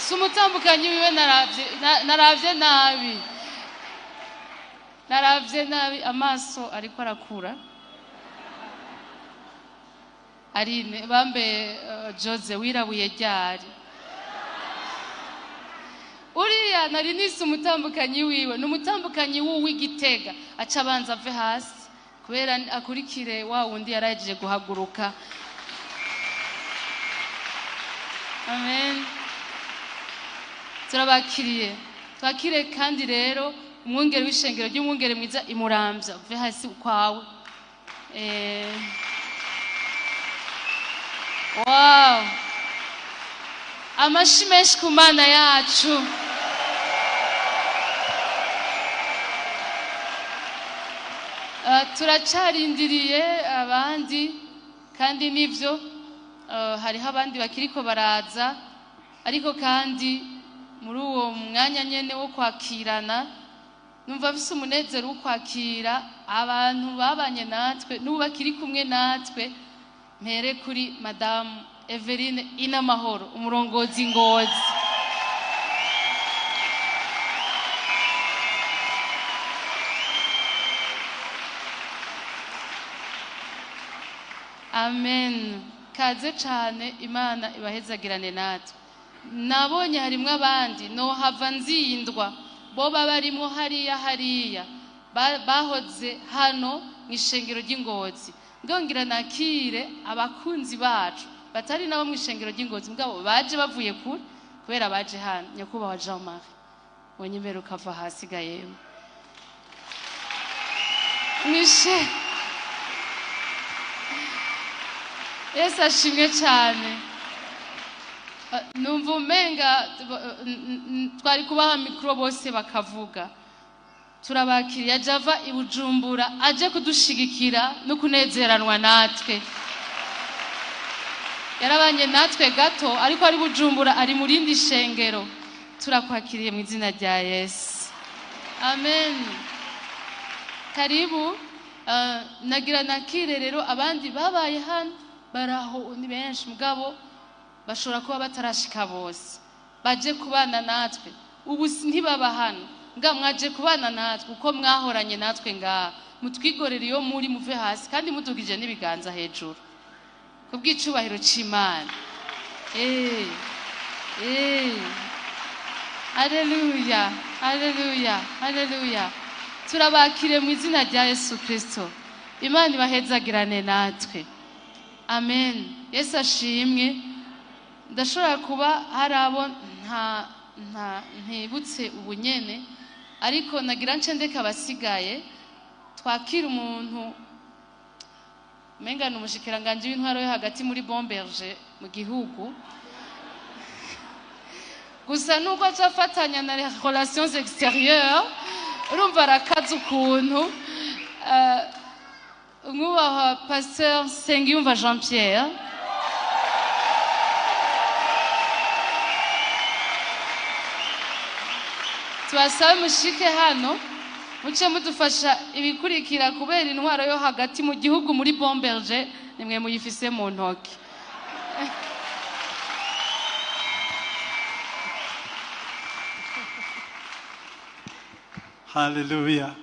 Si umutambukanyi wiwe, naravye naravye nabi, naravye nabi, amaso ariko arakura. Arine bambe, Jose wirabuye ryari? Uriya nari nise umutambukanyi wiwe ni umutambukanyi w'uw'Igitega, aca abanza ave hasi kubera akurikire wa wundi yarahejeje guhaguruka. Amen. Turabakiriye, twakire kandi rero umwungere w'ishengero ry'Umwungere Mwiza Imuramvya, uve hasi ukwawe. Wow, amashi menshi ku Mana yacu. Turacarindiriye abandi kandi nivyo, hariho abandi bakiriko baraza, ariko kandi muri uwo mwanya nyene wo kwakirana numva mfise umunezero wo kwakira abantu babanye natwe n'ubu bakiri kumwe natwe. Mpere kuri Madamu Everine Inamahoro, umurongozi Ngozi. Amen. Kaze cane, Imana ibahezagirane natwe. Nabonye harimwo abandi nohava nzindwa, boba barimwo hariya hariya bahoze hano mu ishengero ry'Ingozi. Ndongera nakire abakunzi bacu batari nabo mu ishengero ry'Ingozi, mugabo baje bavuye kure kubera baje hano. Nyakubahwa Jean Marie, wonyemera ukava hasi gayemwe mwishe. Yesu ashimwe cyane. Numva umenga twari kubaha mikoro bose bakavuga. Turabakiriye, aje ava i Bujumbura aje kudushigikira no kunezeranwa natwe. Yarabanye natwe gato, ariko ari Bujumbura, ari mu rindi shengero. Turakwakiriye mu izina rya Yesu. Amen. Karibu. Nagira nakire rero abandi babaye hano, baraho ni benshi, mugabo bashobora kuba batarashika bose. Baje kubana natwe ubu, ntibaba hano nga mwaje kubana natwe uko mwahoranye natwe ngaha. Mutwigorere iyo muri, muve hasi kandi mudugije n'ibiganza hejuru kubw'icubahiro c'Imana. Haleluya, haleluya, haleluya! Turabakire mu izina rya Yesu Kristo. Imana ibahezagirane natwe. Amen. Yesu ashimwe. Ndashobora kuba hari abo nta ntibutse ubunyene, ariko nagira nce ndeka abasigaye twakira umuntu umenga ni umushikiranganji w'intwaro yo hagati muri Bomberge mu gihugu, gusa nuko aca afatanya na les relations extérieures, urumva arakaza ukuntu. Mwubahwa Pasteur Nsengiyumva Jean Pierre. Tubasabe mushike hano, muce mudufasha ibikurikira, kubera intwaro yo hagati mu gihugu muri Bomberge nimwe muyifise mu ntoki. Haleluya,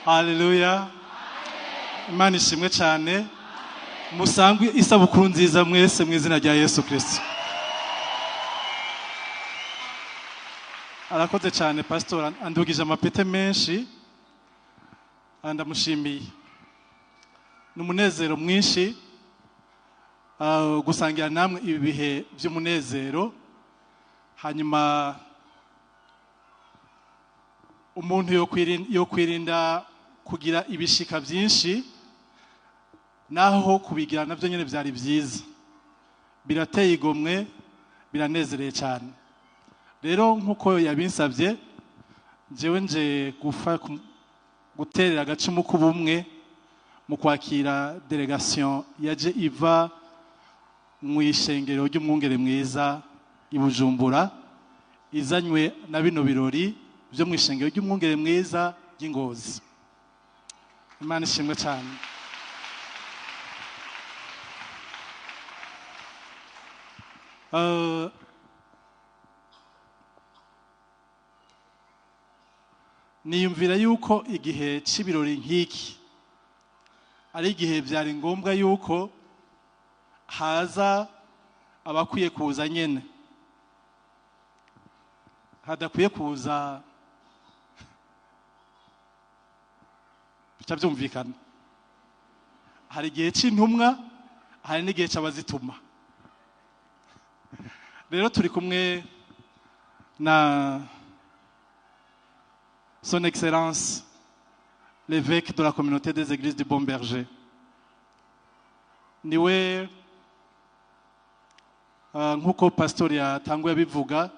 haleluya! Imana ishimwe cyane. Musangwe isabukuru nziza mwese mu izina rya Yesu Kristo. Arakoze cyane pastor, andugije amapete menshi, ndamushimiye. Ni umunezero mwinshi gusangira namwe ibi bihe by'umunezero. Hanyuma umuntu yo kwirinda kugira ibishika byinshi, naho kubigira nabyo nyine byari byiza, birateye igomwe, biranezereye cyane. Rero nk'uko yabinsabye, njyewe nje guterera agacumu k'ubumwe mu kwakira délégation yaje iva mu ishengero ry'Umwungere Mwiza i Bujumbura, izanywe na bino birori byo mu ishengero ry'Umwungere Mwiza ry'Ingozi. Imana ishimwe cyane. Niyumvira yuko igihe c'ibirori nk'iki ari igihe byari ngombwa yuko haza abakwiye kuza nyene, hadakwiye kuza bica byumvikana. Hari igihe c'intumwa, hari n'igihe c'abazituma. Rero turi kumwe na Son Excellence l'évêque de la communauté des églises du Bon Berger. Niwe nk'uko pastor yatanguye abivuga,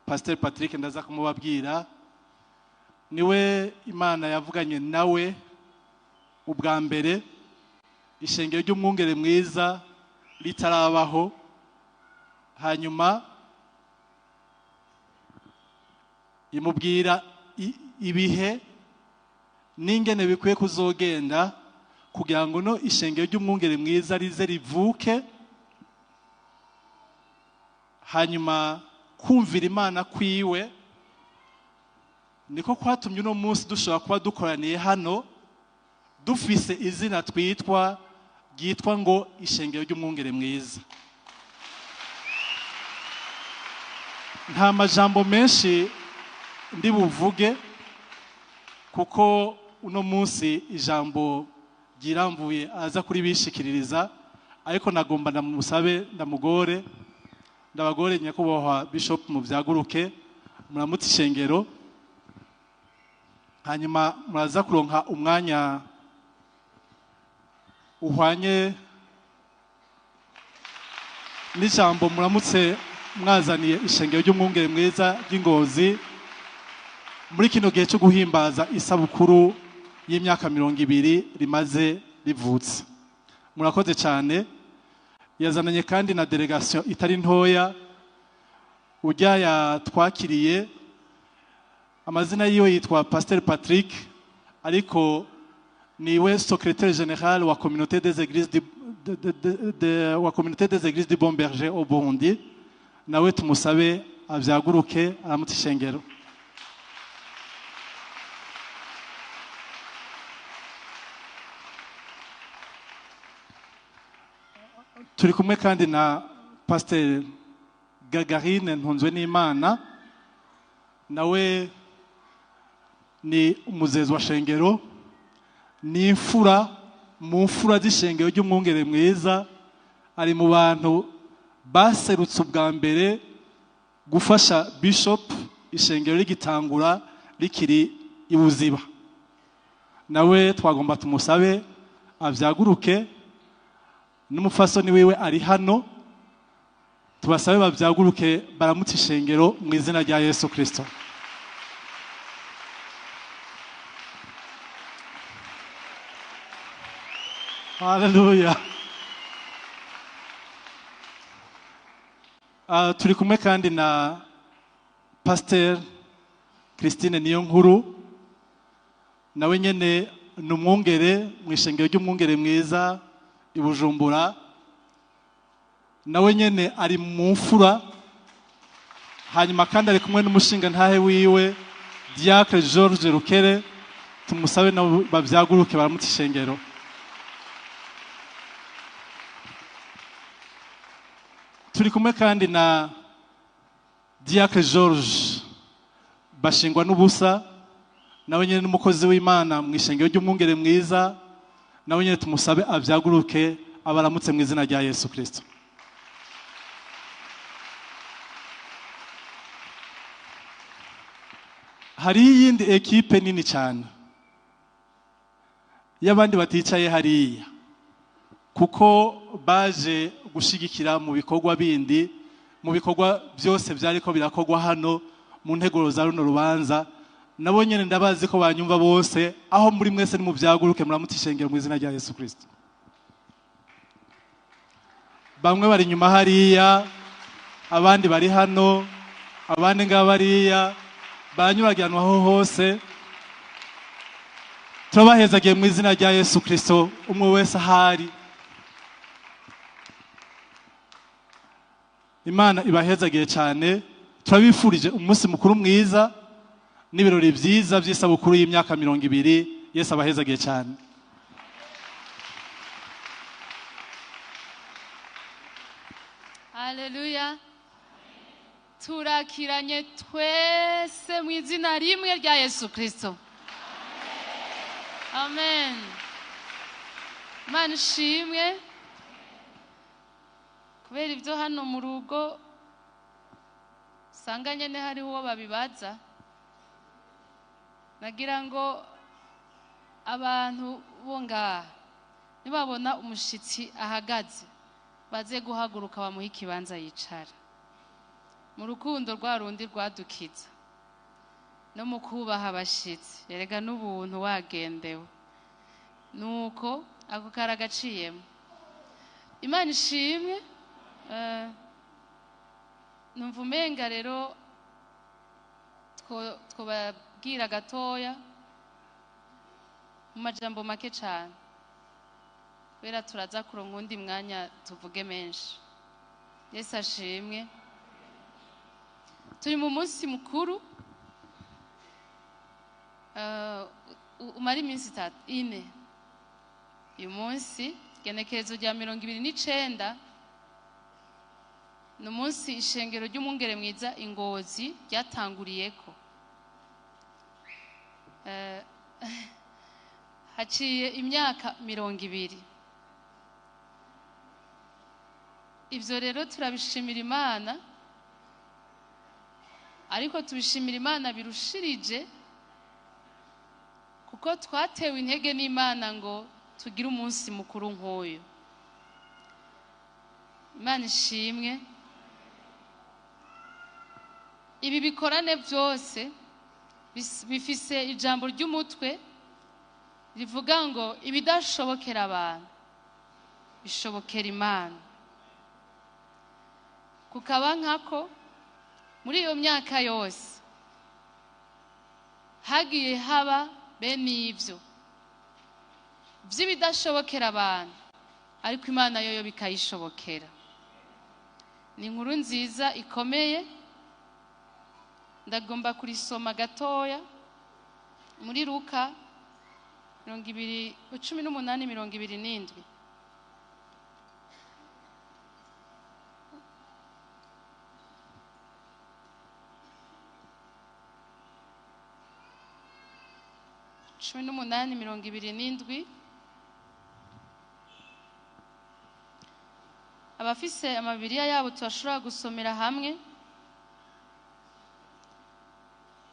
Pasteur Patrick ndaza kumubabwira, niwe Imana yavuganye nawe ubwa mbere ishengero ry'umwungere mwiza ritarabaho, hanyuma imubwira ibihe n'ingene bikwiye kuzogenda kugira ngo no ishengero ry'umwungere mwiza rize rivuke. Hanyuma kumvira Imana kwiwe niko kwatumye uno munsi dushobora kuba dukoraniye hano dufise izina twitwa ryitwa ngo ishengero ry'umwungere mwiza. Nta majambo menshi ndi buvuge kuko uno munsi ijambo ryirambuye aza kuri bishikiririza, ariko nagomba ndamusabe, ndamugore, ndabagore nyakubahwa Bishop muvyaguruke muramutse ishengero, hanyuma muraza kuronka umwanya uhwanye n'ijambo muramutse mwazaniye ishengero ry'umwungere mwiza ry'Ingozi muri kino gihe cyo guhimbaza isabukuru y'imyaka 20 rimaze rivutse. Murakoze cyane. Yazananye kandi na delegation itari ntoya. Ujya yatwakiriye amazina yiwe yitwa Pasteur Patrick, ariko niwe secrétaire général wa communauté des églises du, de, de, de, de, wa communauté des églises du Bon Berger au Burundi. Nawe tumusabe avyaguruke aramutse ishengero. Turi kumwe kandi na Pasteur Gagarine Ntunzwe n'Imana, nawe ni umuzezi wa shengero, ni imfura mu mfura z'ishengero ry'umwungere mwiza, ari mu bantu baserutse ubwa mbere gufasha Bishop ishengero rigitangura rikiri ibuziba. Nawe twagomba tumusabe avyaguruke, n'umufasoni wiwe ari hano, tubasabe bavyaguruke baramutse ishengero mu izina rya Yesu Kristo. Haleluya. Turi kumwe kandi na Pasteur Christine Niyonkuru, nawe nyene ni umwungere mu ishengero ry'umwungere mwiza i Bujumbura, nawe nyene ari mu mfura. Hanyuma kandi ari kumwe n'umushinga ntahe wiwe Diacre George Rukere, tumusabe nabo bavyaguruke baramutse ishengero. Turi kumwe kandi na Diacre George Bashingwa n'ubusa, nawe nyene n'umukozi w'Imana mu ishengero ry'umwungere mwiza, nawe nyene tumusabe avyaguruke abaramutse mu izina rya Yesu Kristo. Hari iyindi ekipe nini cyane y'abandi baticaye hariya kuko baje gushigikira mu bikorwa bindi, mu bikorwa byose byariko birakorwa hano mu nteguro za runo rubanza. Nabo nyene ndabazi ko banyumva bose, aho muri mwese ni mu byaguruke muramutse ishengero mu izina rya Yesu Kristo. Bamwe bari nyuma hariya, abandi bari hano, abandi ngabariya, banyuragiranwa aho hose. Turabahezagiye mu izina rya Yesu Kristo, umwe wese ahari. Imana ibahezagiye cyane. Turabifurije umunsi mukuru mwiza. N'ibirori byiza by'isabukuru y'imyaka 20. Yesu abahezagiye cyane. Haleluya. Turakiranye twese mu izina rimwe rya Yesu Kristo. Amen. Imana ishimwe. Kubera ibyo hano mu rugo usanga nyene hariho uwo babibaza, nagira ngo abantu bo ngaha nibabona umushitsi ahagaze baze guhaguruka bamuhe ikibanza yicara, mu rukundo rwa rundi rwadukiza no mu kubaha abashitsi, erega n'ubuntu wagendewe. Nuko ako karagaciyemo. Imana ishimwe. Numva umenga rero twobabwira gatoya mu majambo make cane, kubera turaza kuronka uwundi mwanya tuvuge menshi. Yesu ashimwe. Turi mu munsi mukuru umara iminsi itatu ine. Uyu munsi igenekerezo rya 29 ni umunsi ishengero ry'umwungere mwiza Ingozi ryatanguriyeko. Haciye imyaka 20. Ivyo rero turabishimira Imana, ariko tubishimira Imana birushirije kuko twatewe intege n'Imana ngo tugire umunsi mukuru nk'uyu. Imana ishimwe. Ibi bikorane byose bifise ijambo ry'umutwe rivuga ngo ibidashobokera abantu bishobokera Imana. Kukaba nkako muri iyo myaka yose hagiye haba bene ivyo vy'ibidashobokera abantu, ariko Imana yoyo bikayishobokera. Ni inkuru nziza ikomeye. Ndagomba kurisoma gatoya muri Luka 20:18-27. 18:27. Abafise amabiriya yabo turashobora gusomera hamwe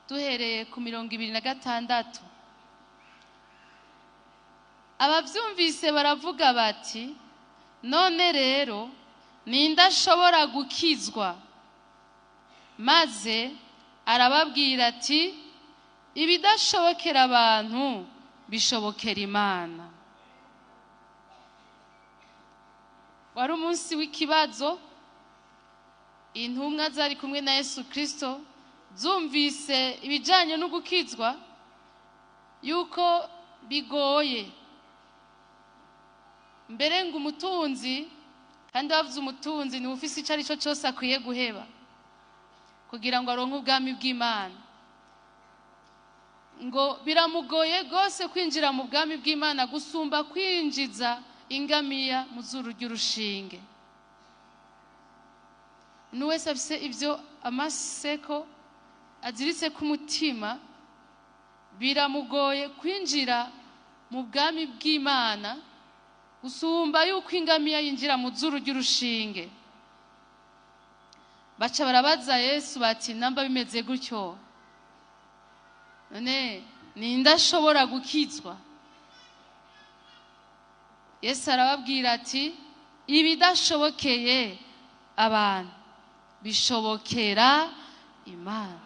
duhereye ku 26. Abavyumvise baravuga bati, none rero ninde ashobora gukizwa? Maze arababwira ati, ibidashobokera abantu bishobokera Imana. Wari umunsi w'ikibazo. Intumwa zari kumwe na Yesu Kristo zumvise ibijanye no gukizwa yuko bigoye. Mbere ngo umutunzi, kandi bavuze umutunzi ni ufise ico arico cyose akwiye guheba kugira ngo aronke ubwami bw'Imana. Ngo biramugoye gose kwinjira mu bwami bw'Imana gusumba kwinjiza ingamiya mu zuru ry'urushinge. N'uwese afise ivyo amaseko aziritse ku mutima, biramugoye kwinjira mu bwami bw'Imana gusumba yuko ingamiya yinjira mu zuru ry'urushinge. Baca barabaza Yesu bati, namba bimeze gutyo, none ninde ashobora gukizwa? Yesu arababwira ati, ibidashobokeye abantu bishobokera Imana.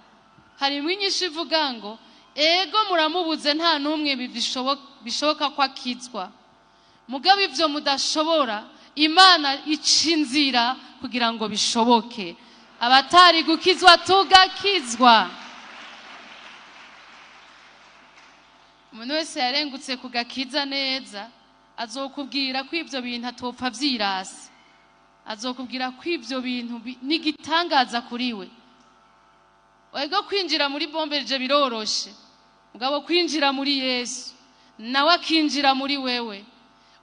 Harimo inyishu ivuga ngo ego muramubuze, nta n'umwe bishoboka ko akizwa, mugabo ivyo mudashobora Imana ica inzira kugira ngo bishoboke. Abatari gukizwa tugakizwa. Umuntu wese yarengutse kugakiza neza azokubwira ko ivyo bintu atopfa vyirasi, azokubwira ko ivyo bintu n'igitangaza kuri we. Ego kwinjira muri bombeje biroroshe, mugabo kwinjira muri Yesu nawe akinjira muri wewe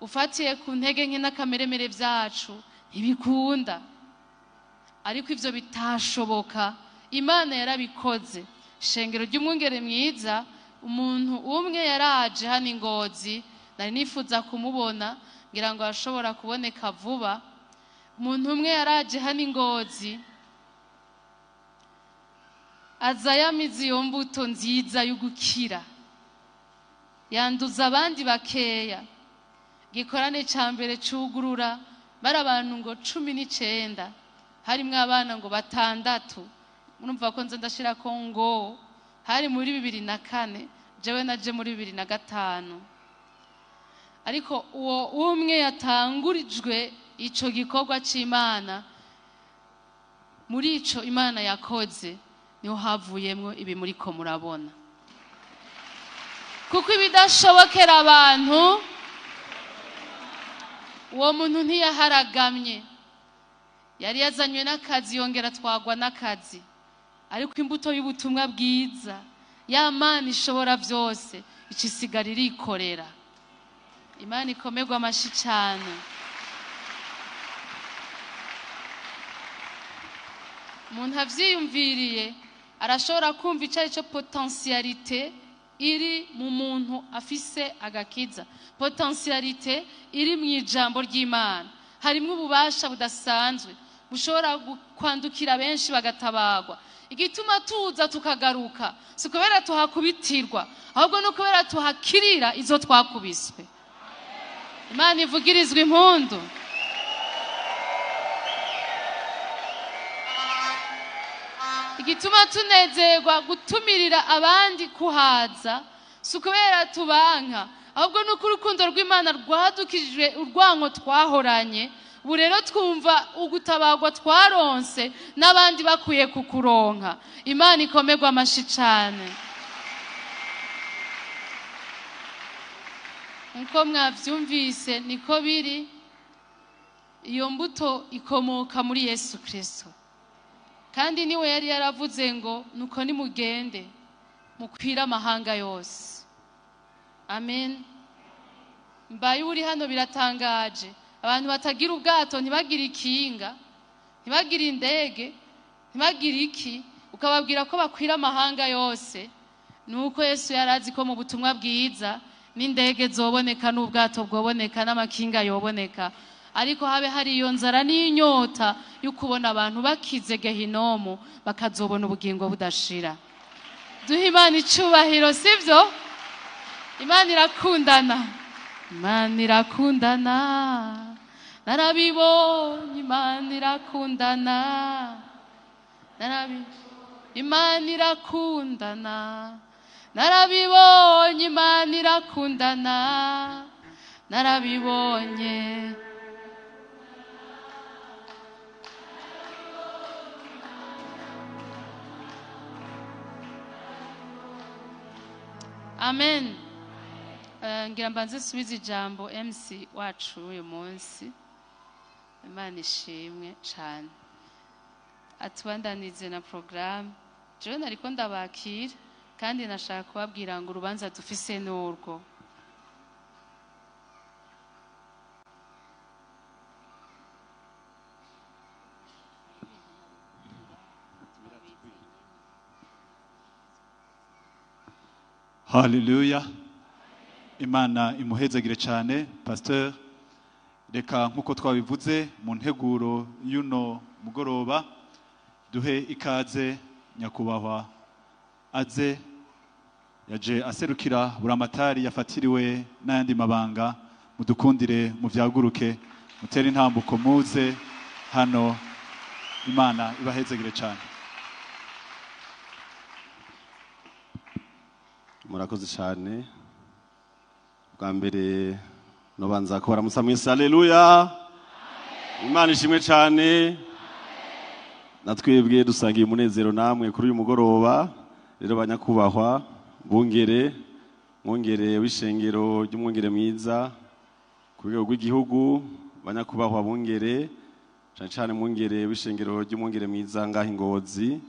ufatiye ku ntege nke n'akameremere byacu ntibikunda. Ariko ivyo bitashoboka Imana yarabikoze. Shengero ry'umwungere mwiza, umuntu umwe yaraje hano Ingozi, nari nifuza kumubona ngira ngo ashobora kuboneka vuba. Umuntu umwe yaraje hano Ingozi aza yamize iyo mbuto nziza y'ugukira, yanduza abandi bakeya. Gikorane ca mbere cugurura bari abantu ngo 19, harimwo abana ngo 6. Murumva ko nze ndashirako ngo hari muri 2004, jewe naje muri 2005. Ariko uwo umwe yatangurijwe ico gikorwa c'Imana, muri ico Imana yakoze niho havuyemwo ibi muriko murabona. Kuko ibidashobokera abantu, uwo muntu ntiyaharagamye, yari yazanywe n'akazi yongera twagwa n'akazi. Ariko imbuto y'ubutumwa bwiza ya Mana ishobora byose ikisigara irikorera. Imana ikomerwa amashi cyane. Umuntu avyiyumviriye arashobora kumva ico ari cyo potentialité iri mu muntu afise agakiza, potentialité iri mu ijambo ry'Imana. Harimwo ububasha budasanzwe bushobora kwandukira benshi bagatabagwa. Igituma tuza tukagaruka si kubera tuhakubitirwa, ahubwo no kubera tuhakirira izo twakubiswe. Imana ivugirizwe impundu. Igituma tunezerwa gutumirira abandi kuhaza si kubera tubanka, ahubwo nuko urukundo rw'Imana rwadukijwe urwango twahoranye. Ubu rero twumva ugutabagwa twaronse n'abandi bakwiye kukuronka. Imana ikomerwa amashi cane. Nkuko mwavyumvise niko biri, iyo mbuto ikomoka muri Yesu Kristo. Kandi niwe yari yaravuze ngo nuko nimugende mukwire amahanga yose. Amen. Mbaye uri hano biratangaje. Abantu batagira ubwato ntibagira ikinga, ntibagira indege, ntibagira iki, ukababwira ko bakwira amahanga yose. Nuko Yesu yarazi ko mu butumwa bwiza n'indege zoboneka n'ubwato bwoboneka n'amakinga yoboneka, ariko habe hari iyo nzara n'inyota yo kubona abantu bakize Gehinomu bakazobona ubugingo budashira. Duhe Imana icubahiro, sivyo? Imana irakundana, Imana irakundana, narabibonye. Imana irakundana, Imana irakundana, narabibonye. Imana irakundana, narabibonye. Amen. Ngira mbanze subize ijambo MC wacu uyu munsi. Imana ishimwe cyane. Atubandanize na programme. Jewe nariko ndabakira kandi nashaka kubabwira ngo urubanza dufise n'urwo. Hallelujah. Imana imuhezagire cyane Pasteur. Reka nkuko twabivuze mu nteguro y'uno mugoroba, duhe ikaze nyakubahwa aze yaje aserukira buramatari yafatiriwe n'ayandi mabanga. Mudukundire muvyaguruke, mutere intambuko muze hano. Imana ibahezagire cyane. Murakoze cyane. Bwa mbere nobanza ko baramusa mwese. Haleluya. Imana ishimwe cyane. Natwebwe dusangiye umunezero namwe kuri uyu mugoroba. Rero banyakubahwa bungere, mwungere w'ishengero ry'umwungere mwiza ku rwego rw'igihugu, banyakubahwa bungere, cyane cyane mwungere w'ishengero ry'umwungere mwiza ngaho Ingozi,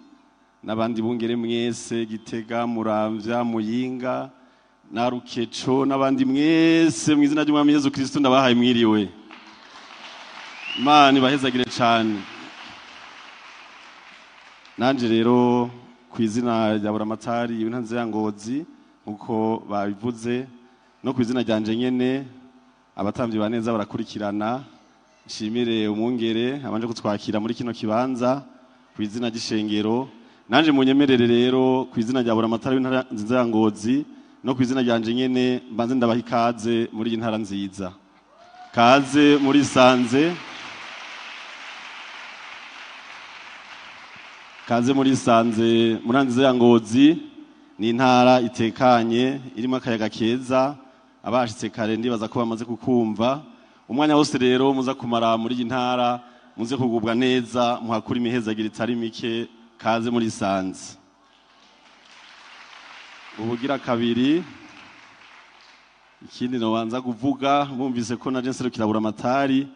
N'abandi bungere mwese, Gitega, Muramvya, Muyinga na Rukeco n'abandi mwese, mu izina ry'Umwami Yesu Kristo ndabahaye mwiriwe. Imana ibahezagire cane. Nanje rero ku izina rya Buramatari w'intara ya Ngozi, nkuko babivuze, no ku izina ryanje nyene, abatambyi ba neza barakurikirana, nshimire umwungere abanje kutwakira muri kino kibanza ku izina ry'ishengero. Nanje munyemerere rero ku izina rya Buramatari w'intara nziza ya Ngozi no ku izina ryanje nyene, mbanze ndabaha ikaze muri iyi ntara nziza. Kaze muri Sanze, kaze muri Sanze, muri nziza ya Ngozi. Ni intara itekanye, irimo akayaga keza. Abashitse kare ndibaza ko bamaze kukumva. Umwanya wose rero muza kumara muri iyi ntara, muze kugubwa neza, muhakura imihezagiro itari mike. Kaze muri Sanze. Ubugira kabiri, ikindi nobanza kuvuga, bumvise ko naje nserukira Buramatari,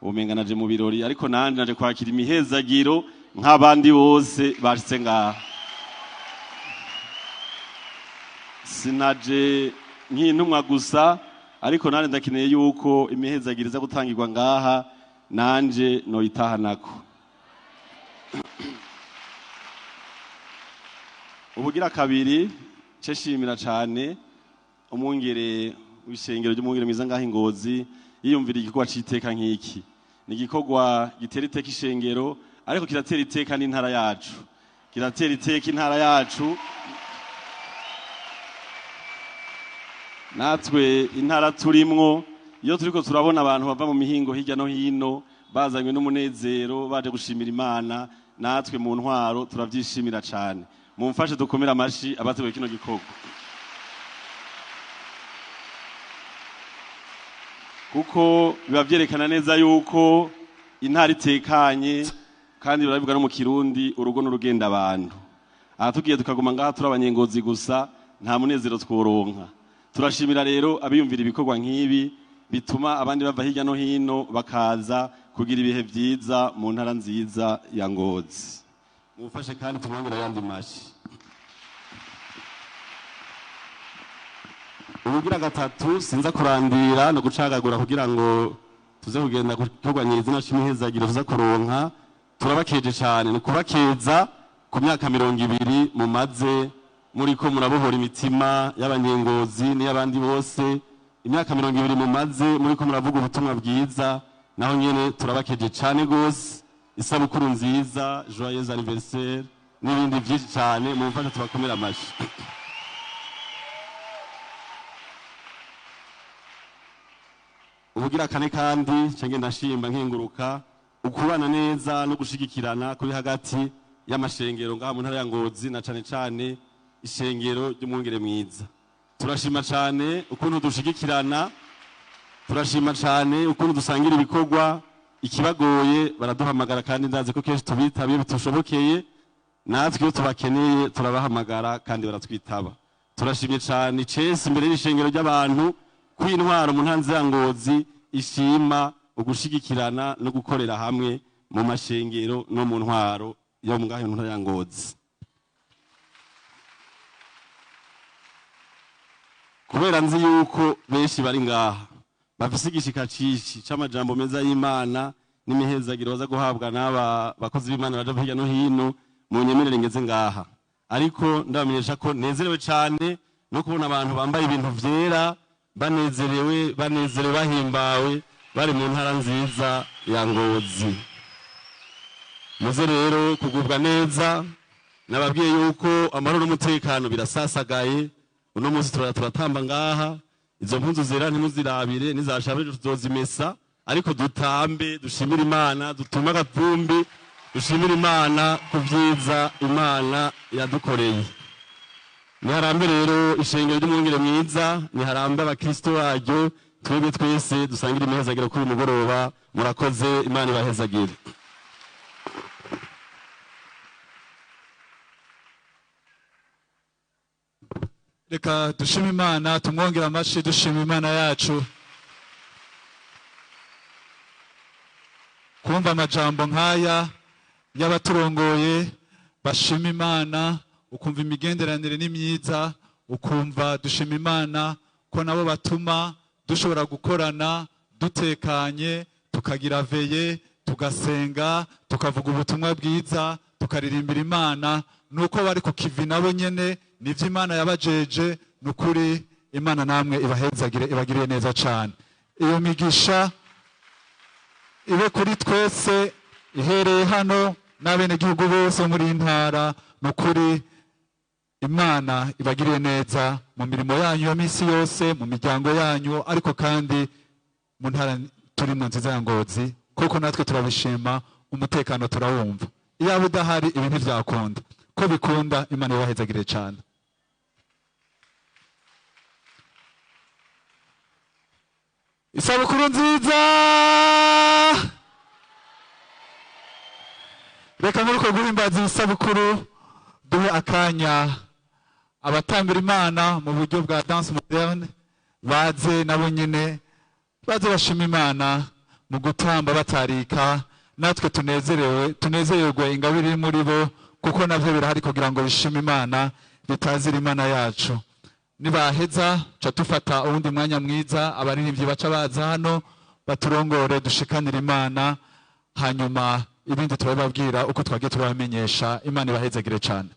umenga naje mu birori, ariko nanje naje kwakira imihezagiro nk'abandi bose bashitse ngaha. Sinaje nk'intumwa gusa, ariko nanje ndakeneye yuko imihezagiro iza gutangirwa ngaha nanje noyitahanako. Ubugira kabiri, nshimira cyane umwungere w'ishengero ry'Umwungere Mwiza ngaha Ingozi, yiyumvira igikorwa c'iteka nk'iki. Ni igikorwa gitera iteka ishengero, ariko kiratera iteka n'intara yacu, kiratera iteka intara yacu. Natwe intara turimwo, iyo turiko turabona abantu bava mu mihingo hirya no hino bazanywe n'umunezero baje gushimira Imana, natwe mu ntwaro turavyishimira cyane. Mumfashe dukomere amashi abateguye kino gikorwa, kuko biba vyerekana neza yuko intara itekanye. Kandi barabivuga no mu Kirundi, urugo n'urugenda abantu. Aha tugiye tukaguma ngaha turi abanyengozi gusa, nta munezero tworonka. Turashimira rero abiyumvira ibikorwa nk'ibi bituma abandi bava hirya no hino bakaza kugira ibihe vyiza mu ntara nziza ya Ngozi. Mufashe kandi tumwongera yandi mashi. Ubugira gatatu, sinza kurandira no gucagagura kugira ngo tuze kugenda gukorwanyira izina c'imihezagiro tuza kuronka. Turabakeje cyane, ni kubakeza ku myaka 20 mumaze muriko murabohora imitima y'abanyengozi n'iy'abandi bose. Imyaka 20 mumaze muriko muravuga ubutumwa bwiza, naho nyene turabakeje cyane gose. Isabukuru nziza, joyeux anniversaire n'ibindi byinshi cyane. Mumfashe tubakomera amashi. Ubugira kane kandi, cenge ndashimba nkenguruka ukubana neza no gushigikirana kuri hagati y'amashengero ngaha mu ntara ya Ngozi, na cane cane ishengero ry'Umwungere Mwiza. Turashima cane ukuntu dushigikirana, turashima cane ukuntu dusangira ibikorwa. Ikibagoye baraduhamagara, kandi ndazi ko kenshi tubitaba iyo bitushobokeye. Natwe iyo tubakeneye turabahamagara kandi baratwitaba. Turashimye cane icesi imbere y'ishengero ry'abantu kw'intwaro mu ntara ya Ngozi ishima ugushigikirana no gukorera hamwe mu mashengero no mu ntwaro yo ngaho mu ntara ya Ngozi. Kubera nzi yuko benshi bari ngaha bafise igishika cici c'amajambo meza y'Imana n'imihezagiro baza guhabwa n'aba bakozi b'Imana baje hirya no hino, mu nyemerere ngeze ngaha. Ariko ndabamenyesha ko nezerewe cane no kubona abantu bambaye ibintu vyera, banezerewe, banezerewe, bahimbawe, bari mu ntara nziza ya Ngozi. Muze rero kugubwa neza. Nababwiye yuko amahoro n'umutekano birasasagaye. Uno munsi turatamba ngaha, izo mpunzu zera ntimuzirabire, nizashaje tuzozimesa, ariko dutambe dushimire Imana, dutume agapfumbi dushimire Imana ku vyiza Imana yadukoreye. Niharambe rero ishengero ry'Umwungere Mwiza, niharambe abakristo baryo, twebwe twese dusangire imihezagiro kuri mugoroba. Murakoze, Imana ibahezagire. Reka dushime Imana, tumwongere amashi, dushima Imana yacu. Kumva amajambo nk'aya y'abaturongoye bashima Imana, ukumva imigenderanire ni myiza, ukumva dushima Imana ko nabo batuma dushobora gukorana dutekanye, tukagira veillée, tugasenga, tukavuga ubutumwa bwiza, tukaririmbira Imana. Nuko bari ku kivi nabo nyene, nivyo Imana yabajeje. Nukuri Imana namwe ibahezagire, ibagiriye neza cyane. Iyo migisha ibe kuri twese, ihereye hano n'abenegihugu bose muri iyi ntara. Nukuri Imana ibagiriye neza mu mirimo yanyu ya misi yose, mu miryango yanyu, ariko kandi mu ntara turimo nziza ya Ngozi, kuko natwe turabishima, umutekano turawumva. Iyaba udahari ibi ntibyakunda, ko bikunda. Imana ibahezagire cyane. Isabukuru nziza. Reka muri uko guhimbaza isabukuru duhe akanya abatambira Imana mu buryo bwa danse moderne, baze nabo nyine, baze bashima Imana mu gutamba batarika, natwe tunezerewe, tunezererwe ingabire iri muri bo, kuko navyo birahari kugira ngo bishime Imana, bitazira Imana yacu. Nibaheza ca dufata uwundi mwanya mwiza, abaririmbyi baca baza hano baturongore, dushikanire Imana, hanyuma ibindi turababwira uko twagiye turabamenyesha. Imana ibahezagire cyane.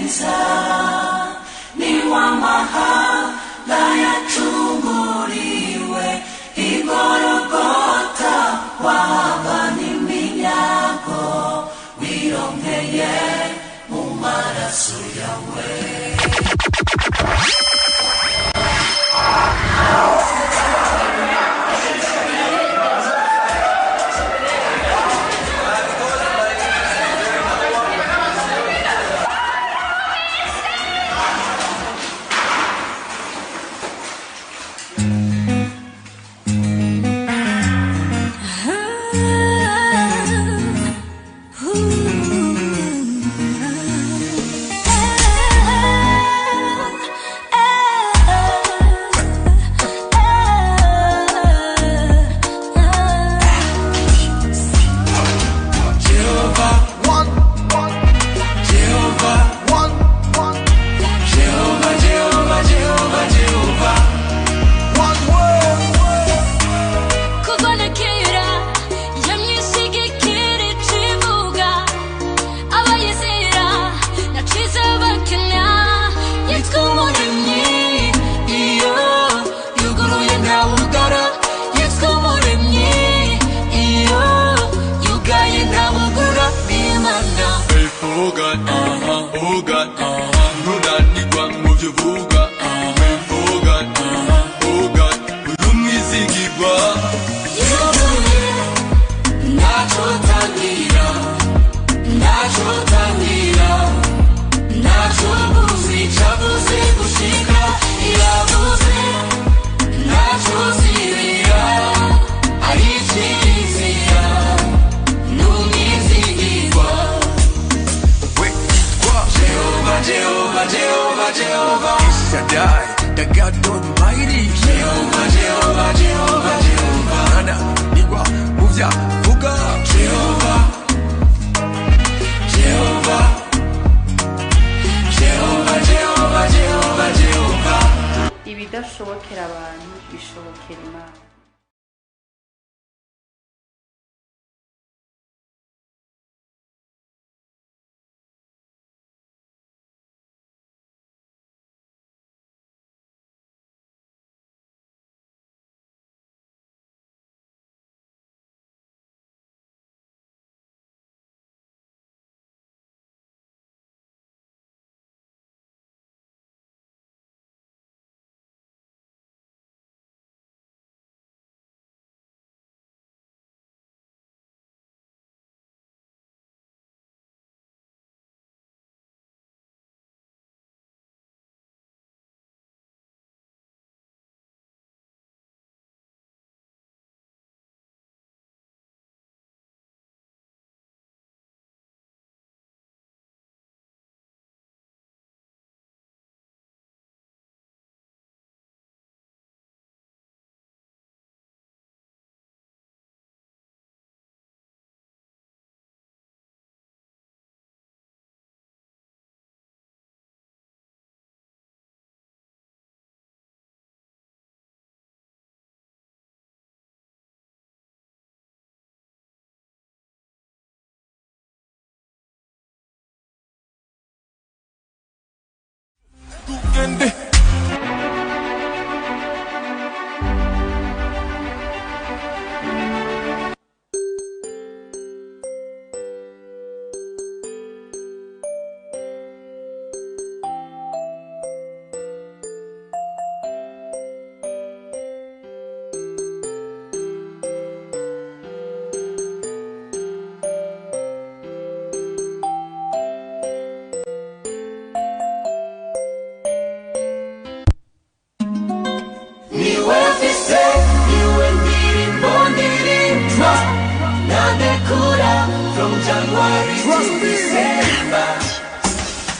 mwiza ni w'amahanga yacunguriwe igorogota wabana iminyago wirongeye mu maraso yawe. Ibidashobokera abantu bishobokera Imana.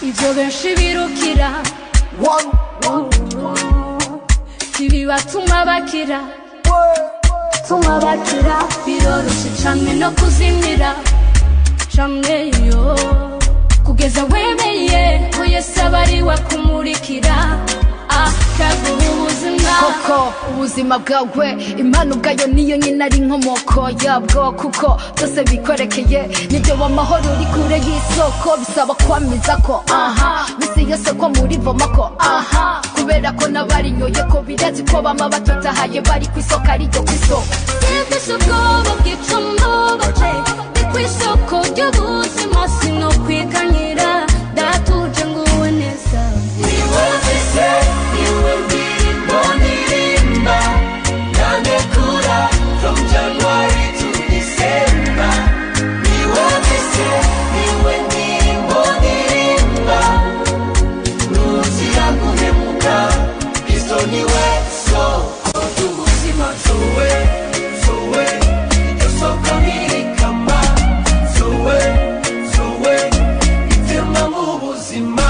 Ivyo benshi birukira ntibibatuma bakira, tuma bakira biroroshe cane no kuzimira cane yo kugeza wemeye ko Yesu aba ari we akumurikira akaguha ubuzima. Koko ubuzima bwawe impano ubwayo niyo nyine ari inkomoko yabwo, kuko byose bikwerekeye nibyo w'amahoro uri kure y'isoko, bisaba kwamiza ko aha misi yose ko muri vomako aha, kubera ko n'abarinyoye ko birazi ko bama batotahaye bari ku isoko ariryo ku isoko. Simfise ubwoba bw'icumbabaje, ni ku isoko ry'ubuzima, sinokwiganyira ndatuje nguwe neza. Niwe mfise, niwe ndirimbo ndirimba, nandekura from January to December. Niwe mfise, niwe ndirimbo ndirimba, nuzira guhemuka, Kristo niwe soko ry'ubuzima. Zoe, Zoe, iryo soko ntirikama. Zoe, Zoe, itema mu buzima.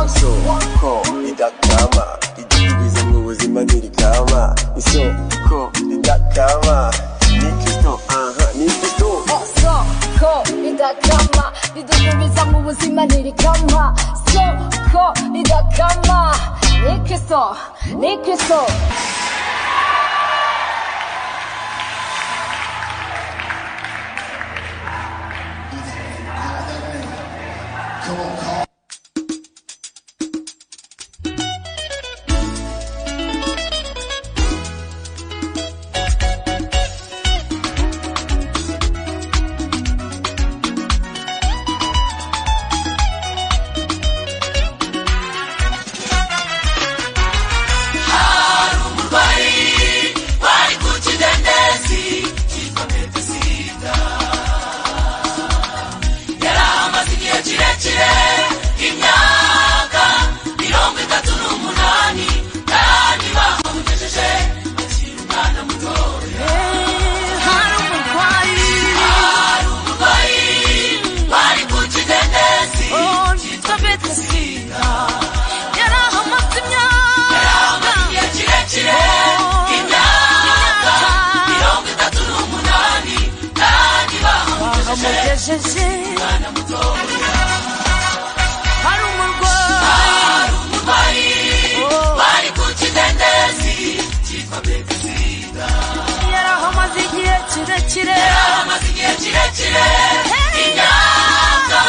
Isoko ridakama ridudubiza mu buzima ntirikama, isoko ridakama ni Kristo, aha ni Kristo. Soko ridakama ridudubiza mu buzima ntirikama, soko ridakama ni Kristo, ni Kristo. Hari umurwayi wari ku kidendezi cyitwa Betesida, yari amaze igihe kirekire, imyaka 38, kandi bahamugejeje akiri umwana mutoya. Hari umurwayi, Hari umurwayi wari ku kidendezi cyitwa Betesida, yari ahamaze imyaka, yari amaze igihe kirekire, imyaka 38, kandi bahamugejeje bahamugejeje umwana mutoya. Hari umurwayi, Hari umurwayi wari ku kidendezi cyitwa Betesida, yari ahamaze igihe kirekire, yari amaze igihe kirekire, imyaka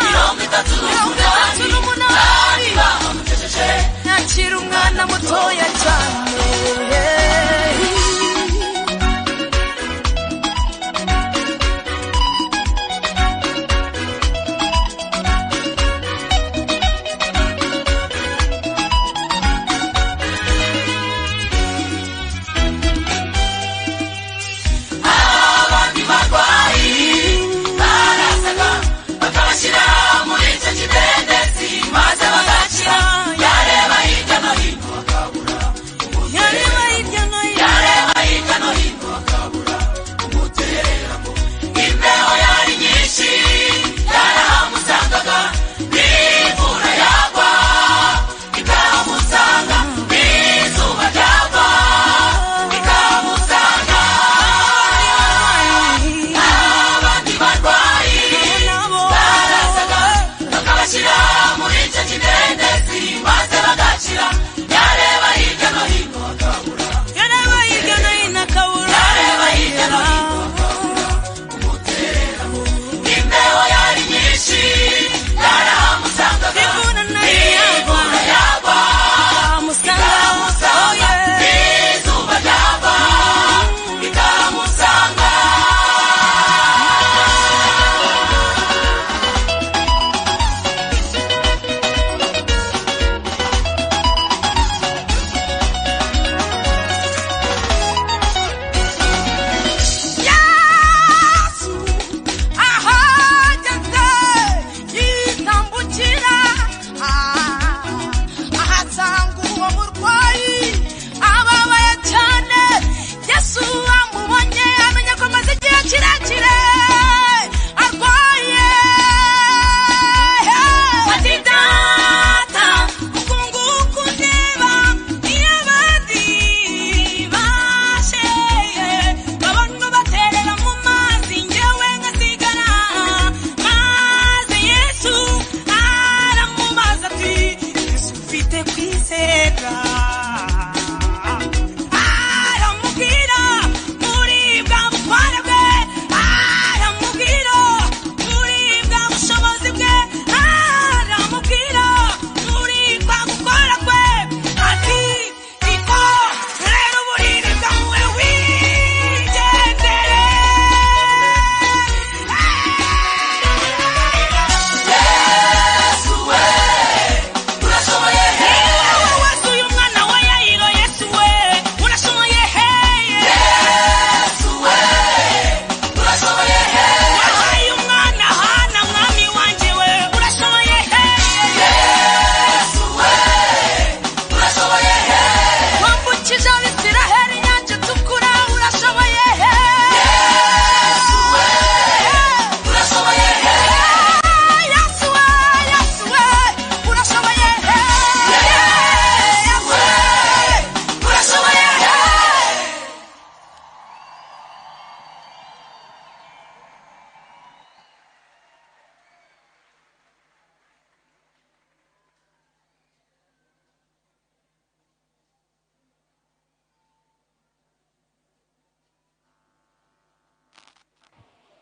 38, kandi bahamugejeje yakira umwana mutoya cyane. Abandi barwayi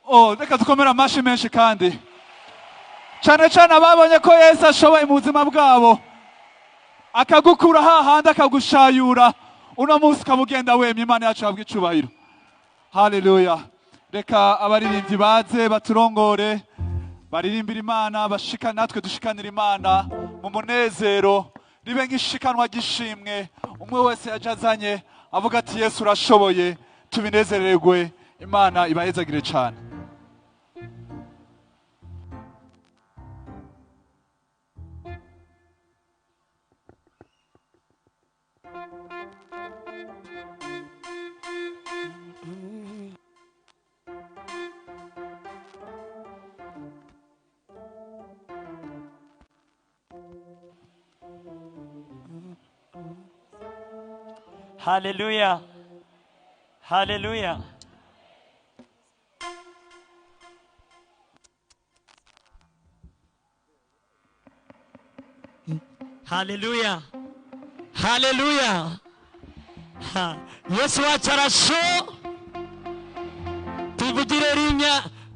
Oh, reka dukomere amashi menshi kandi cyane cyane ababonye ko Yesu ashoboye mu buzima bwabo, akagukura hahandi akagushayura, uno munsi ukaba ugenda wemye. Imana yacu yabwa icubahiro. Haleluya. Reka abaririmbyi baze baturongore, baririmbira Imana, bashika natwe dushikanira Imana mu munezero, ribe nk'ishikanwa ry'ishimwe. Umwe wese yaje azanye avuga ati Yesu urashoboye, tubinezererwe. Imana ibahezagire cyane. Haleluya. Haleluya. Haleluya. Haleluya. Ha. Yesu wacu arasho tuvugire rimwe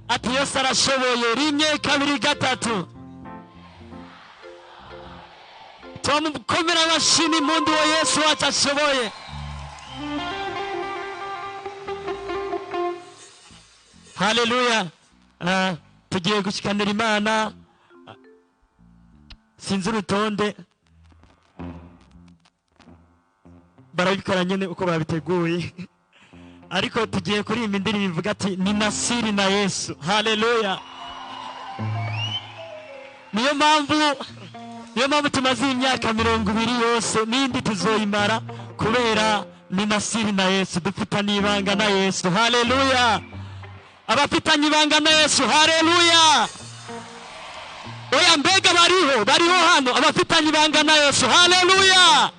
ati Yesu arashoboye, rimwe, kabiri, gatatu. Twamukomera amashyi impundu wa Yesu wacu ashoboye. Haleluya. Tugiye gushikanira Imana, sinzi urutonde, barabikora nyine uko babiteguye, ariko tugiye kuririmba indirimbo ivuga ati ni nasiri na Yesu. Haleluya. Niyo mpamvu tumaze imyaka 20 yose n'indi tuzoyimara, kubera ni nasiri na Yesu, dufitanye ibanga na Yesu. Haleluya. Abafitanye ibanga na Yesu, haleluya. Oya, mbega bariho, bariho hano abafitanye ibanga na Yesu? Haleluya.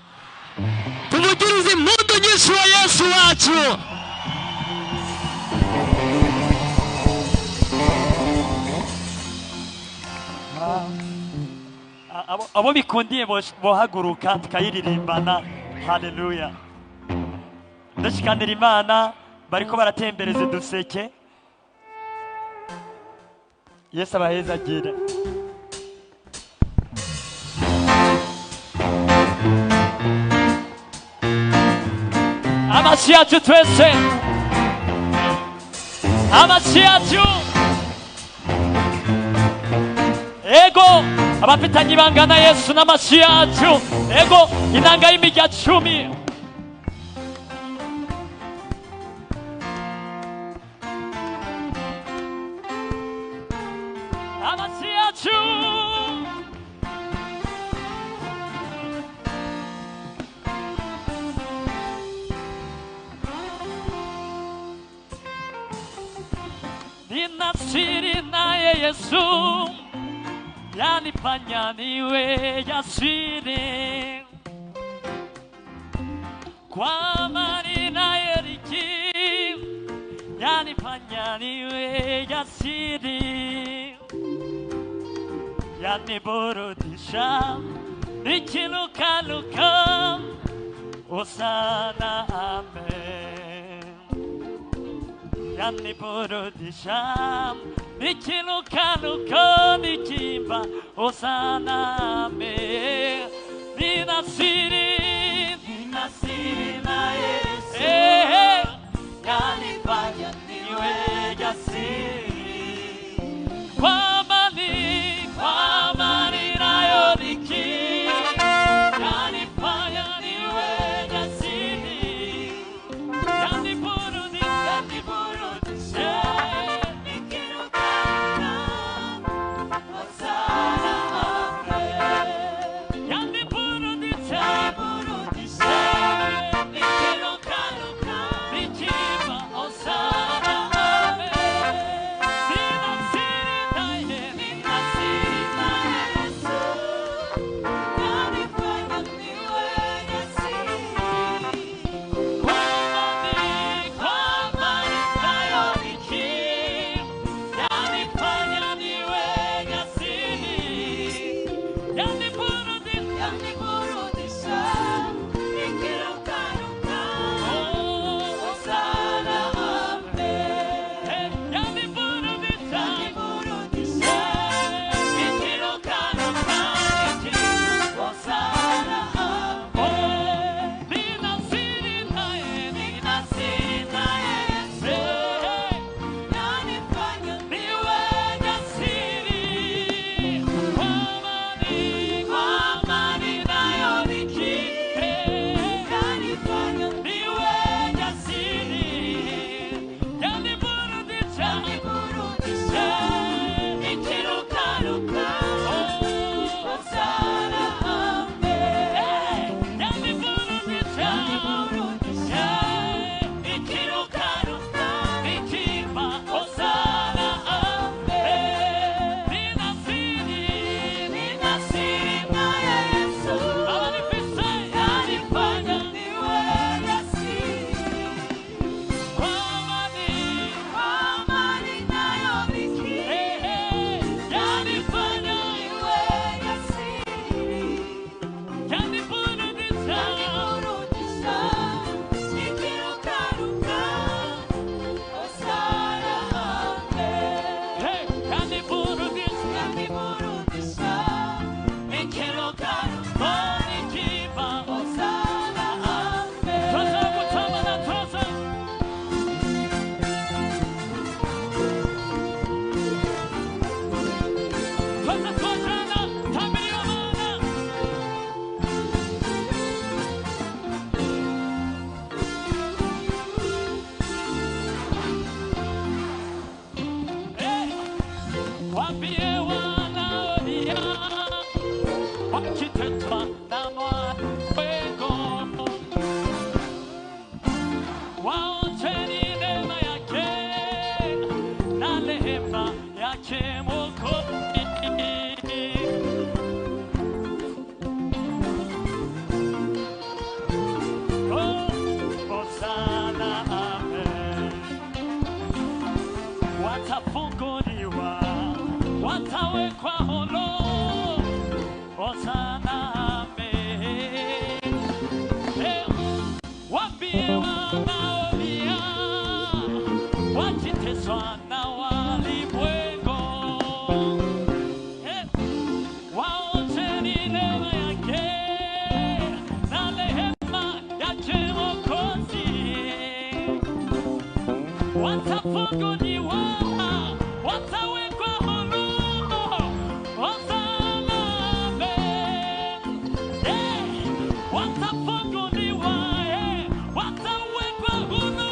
Tumugirize impundu nyinshi wa Yesu wacu. Abo bikundiye bohaguruka tukayiririmbana. Haleluya. Ndashikanira Imana, bariko baratembereza uduseke. Yesu abahezagire. Amashyi yacu twese, amashyi yacu. Ego, abafitanye ibanga na Yesu n'amashyi yacu. Ego, inanga y'imirya 10. Amashyi yacu. Nina siri naye Yesu yanifanya niwe jasiri, kwa amani naye riki yanifanya niwe jasiri, yaniburudisha nikilukaluka, osana amen. Yaniburudisha nikilukaluka, nikimba osana amen. Nina siri, nina siri na Yesu yanifanya niwe jasiri, kwa amani nayo niki yanifanya niwe jasiri, yaniburudisha nikilukaluka, osana amen. Yaniburudisha, nikilukaluka, nikimba osana amen. Waambie wanaolia wakitetwa na mawego, waonjeni neema yake na rehema yake Mwokozi. Oh, Hosana, amen. Watafunguliwa, watawekwa huru. Hosana, amen. Eh, waambie wanaolia, wakiteswa na walimwengu. Eh, waonjeni neema yake na rehema yake Mwokozi. Watafunguliwa, watawekwa huru. Hosana, amen. Eh, watafunguliwa, eh, watawekwa huru.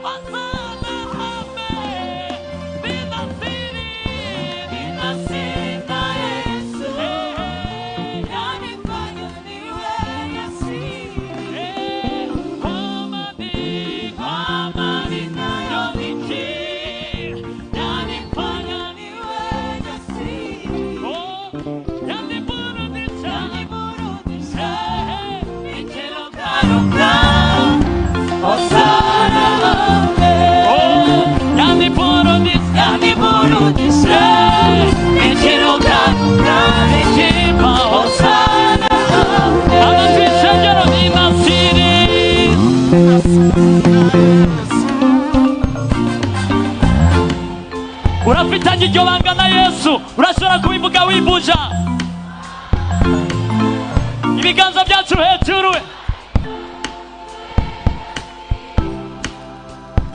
Hosana, amen. Nina siri, nina siri na Yesu. Eh, yanifanya niwe jasiri. Eh, kwa amani, kwa amani nayonikiri, yanifanya niwe jasiri. Oh, yaniburudisha, yaniburudisha, eh, nikirukaruka. Hosana, amen. Oh, yaniburudisha, yaniburudisha, nikirukaruka, nikiimba Hosana, amen. Amajwi nina siri. Urafitanye iryo banga na Yesu, urashobora kubivuga wibuja. Ibiganza byacu hejuru.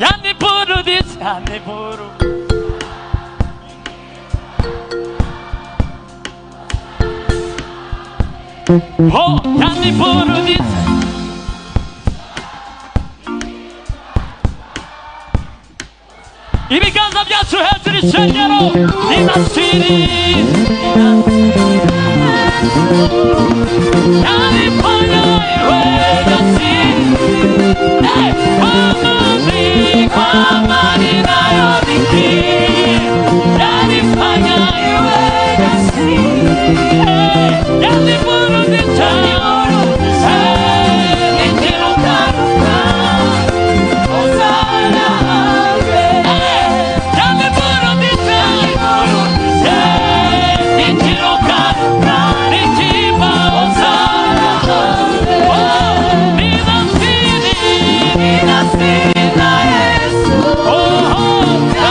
Yaniburudisha, yaniburu. Oh, yaniburudisha. Ibiganza byacu hejuru ishengero ninasiri yanifanya iwe jasiri. Eh, kwa amani, kwa amani nayonikiri, yanifanya iwe jasiri. Eh, yaniburudisha, eh, nikirukaruka. Hosana, amen. Yaniburudisha, eh, nikirukaruka, nikiimba Hosana, amen. Oh, nina siri, nina siri na Yesu. Oh, oh.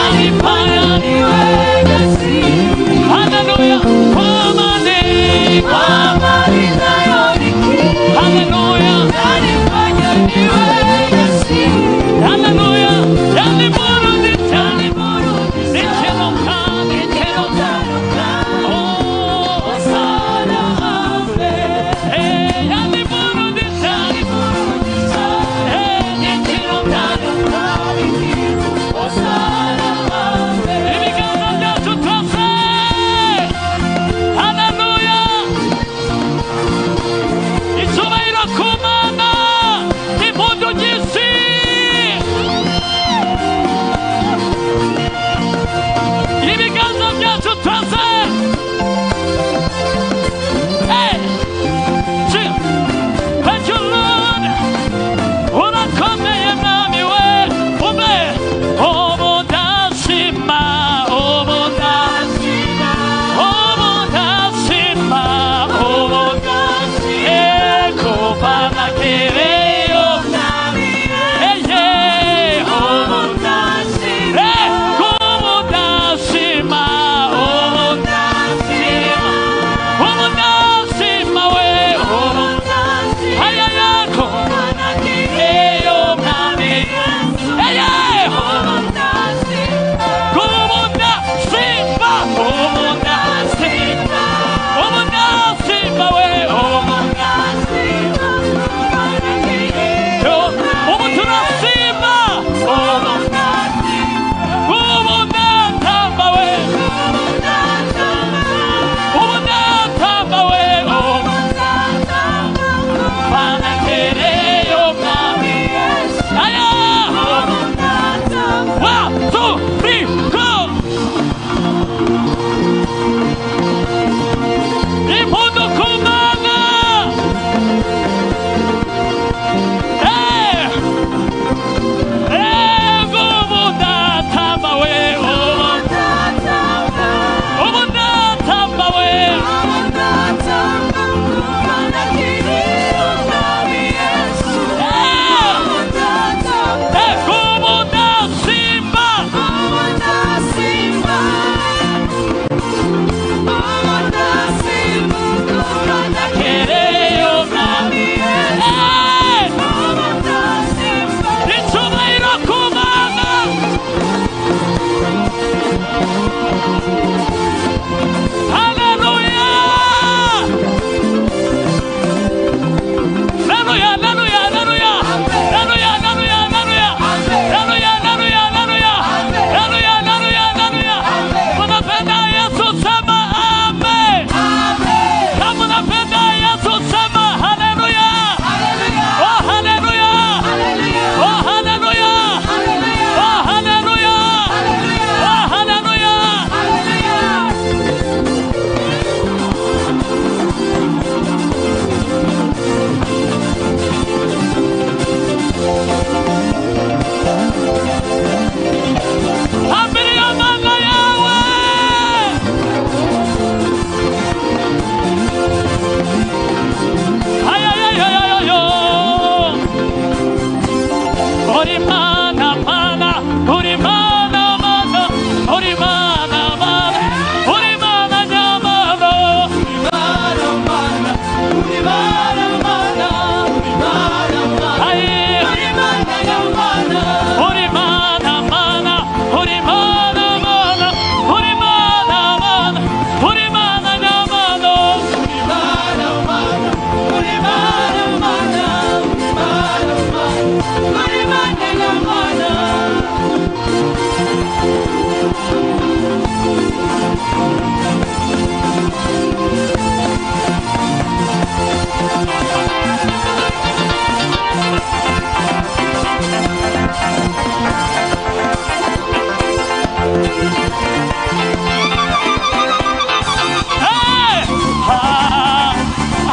Hey! Ha!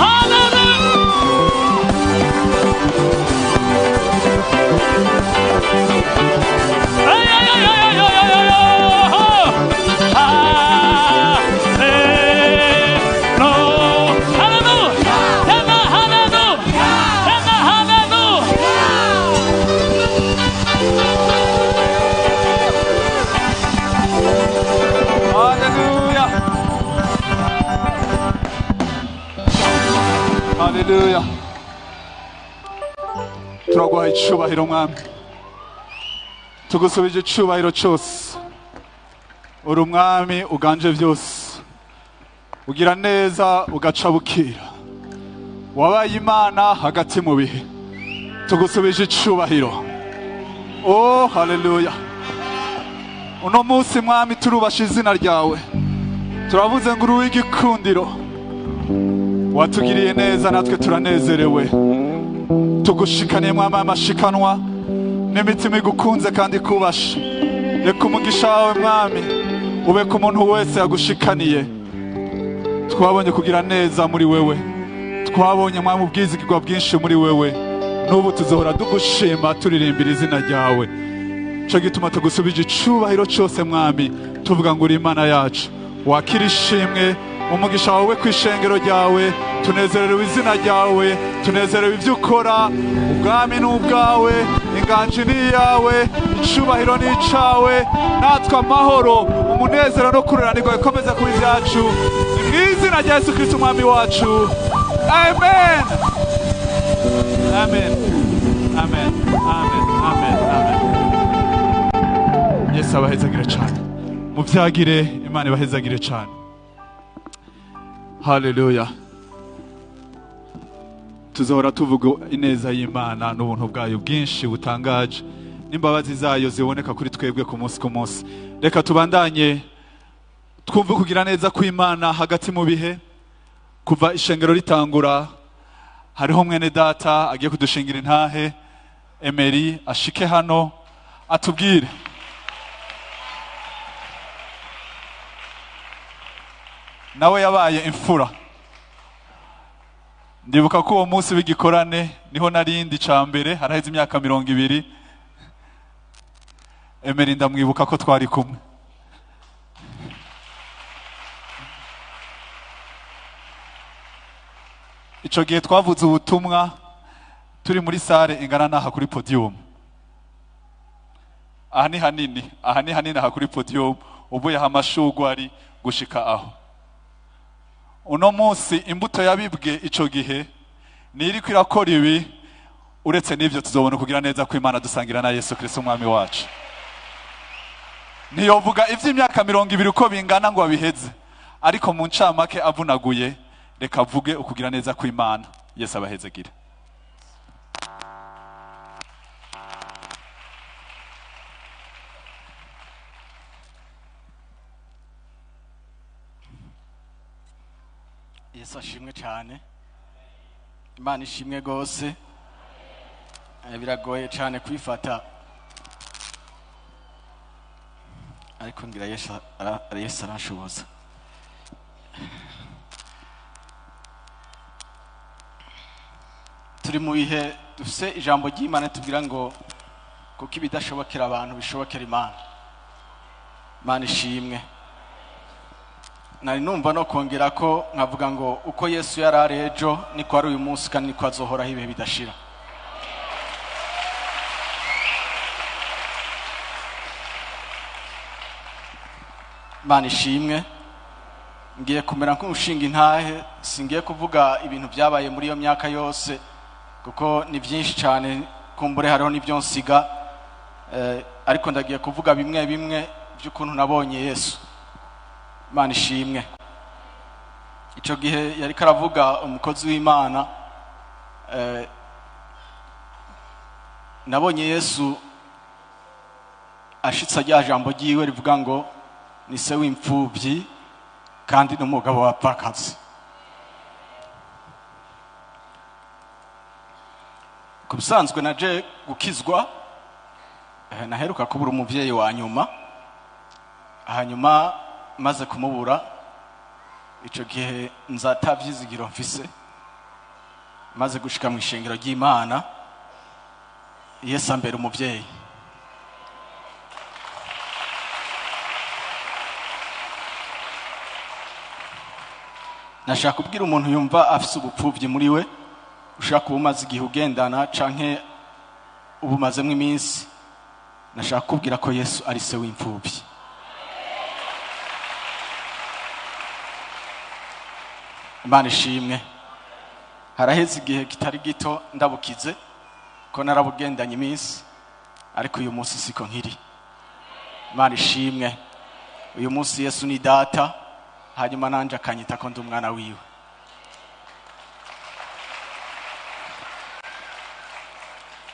Hallelujah! Hey, hey, hey, hey, hey, hey, hey, hey. Hallelujah! Hallelujah! Hallelujah! Hallelujah. Hallelujah. Turaguha icubahiro mwami. Tugusubije icubahiro cyose. Uri umwami uganje byose. Ugira neza ugaca bukira. Wabaye Imana hagati mu bihe. Tugusubije icubahiro. Oh, hallelujah. Uno munsi mwami turubasha izina ryawe. Turavuze ngo uri uw'igikundiro. Watugiriye neza natwe turanezerewe. Tugushikaniye mwami amashikanwa n'imitima igukunze kandi ikubasha. Reka umugisha wawe mwami ube ku muntu wese yagushikaniye. Twabonye kugira neza muri wewe. Twabonye mwami ubwizigirwa bwinshi muri wewe. N'ubu tuzohora tugushima turirimbira izina ryawe. Cyo gituma tugusubije icubahiro cyose mwami, tuvuga ngo uri Imana yacu. Wakira ishimwe, umugisha wawe ku ishengero ryawe, tunezerewe izina ryawe, tunezerewe ibyo ukora, ubwami ni ubwawe, inganji ni iyawe, icubahiro ni icawe, natwe amahoro, umunezero no kururanirwa bikomeza kuba ibyacu. Ni mu izina rya Yesu Kristo umwami wacu. Amen. Amen. Amen. Amen. Amen. Amen. Yesu abahezagire cyane. Muvyagire, Imana ibahezagire cyane. Haleluya. Tuzohora tuvuga ineza y'Imana n'ubuntu bwayo bwinshi butangaje n'imbabazi zayo ziboneka kuri twebwe ku munsi ku munsi. Reka tubandanye twumve kugira neza kw'Imana hagati mu bihe. Kuva ishengero ritangura hariho mwene data agiye kudushingira intahe, Emery ashike hano atubwire. Nawe yabaye imfura. Ndibuka ko uwo munsi w'igikorane niho narindi ca mbere, haraheze imyaka 20. Emery ndamwibuka ko twari kumwe. Ico gihe twavuze ubutumwa turi muri sare ingana n'aha kuri podium. Aha ni hanini, aha ni hanini aha kuri podium, uvuye aha amashurwe ari gushika aho. Uno munsi imbuto yabibwe ico gihe niriko irakora ibi, uretse n'ivyo tuzobona kugira neza ko Imana dusangira na Yesu Kristo umwami wacu. Ntiyovuga ivy'imyaka 20 uko bingana ngo abiheze, ariko mu ncamake avunaguye, reka avuge ukugira neza kw'Imana. Yesu abahezegire. Yesu ashimwe cyane. Imana ishimwe gose. Biragoye cyane kwifata, ariko ngira Yesu arashoboza. Turi mu bihe dufise ijambo ry'Imana tubwira ngo kuko ibidashobokera abantu bishobokera Imana. Imana ishimwe. Nari numva no kongera ko nkavuga ngo uko Yesu yari ari ejo niko ari uyu munsi kandi niko azohoraho ibihe bidashira. Imana ishimwe. Ngiye kumera nk'ushinga intahe, singiye kuvuga ibintu byabaye muri iyo myaka yose kuko ni byinshi cyane, kumbure hariho n'ibyo nsiga, ariko ndagiye kuvuga bimwe bimwe by'ukuntu nabonye Yesu. Imana ishimwe. Ico gihe yari karavuga umukozi w'Imana, nabonye Yesu ashitsa rya jambo ryiwe rivuga ngo Ni se w'imfubyi kandi n'umugabo w'abapfakazi. Ku bisanzwe naje gukizwa, naheruka kubura umuvyeyi wa nyuma, hanyuma maze kumubura ico gihe nzata vyizigiro mfise. Maze gushika mu ishengero ry'Imana, Yesu ambera umuvyeyi. Nashaka kubwira umuntu yumva afise ubupfuvyi muri we, ushaka kuba umaze igihe ugendana canke ubumazemwo iminsi, nashaka kubwira ko Yesu ari se w'imfuvyi. Imana ishimwe. Haraheze igihe kitari gito ndabukize ko narabugendanye iminsi, ariko uyu munsi siko nkiri. Imana ishimwe. Uyu munsi Yesu ni data, hanyuma nanje akanyita ko ndi umwana wiwe.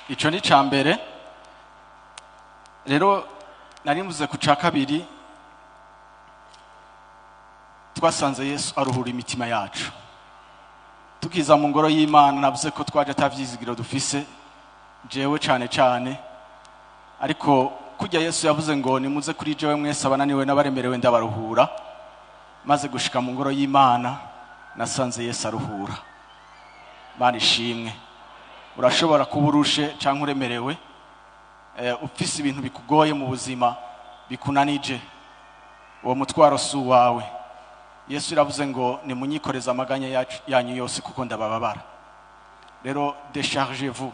Ico ni ca mbere. Rero nari mvuze ku ca kabiri, twasanze Yesu aruhura imitima yacu. Tukiza mu ngoro y'Imana, navuze ko twaje atavyizigiro dufise, jewe cane cane, ariko kujya Yesu yavuze ngo nimuze kuri jewe mwese abananiwe n'abaremerewe ndabaruhura. Maze gushika mu ngoro y'Imana nasanze Yesu aruhura. Imana ishimwe. Urashobora kuba urushe canke uremerewe, ufise ibintu bikugoye mu buzima bikunanije, uwo mutwaro si uwawe. Yesu yaravuze ngo nimunyikoreze amaganya yanyu yose kuko ndabababara. Rero déchargez-vous,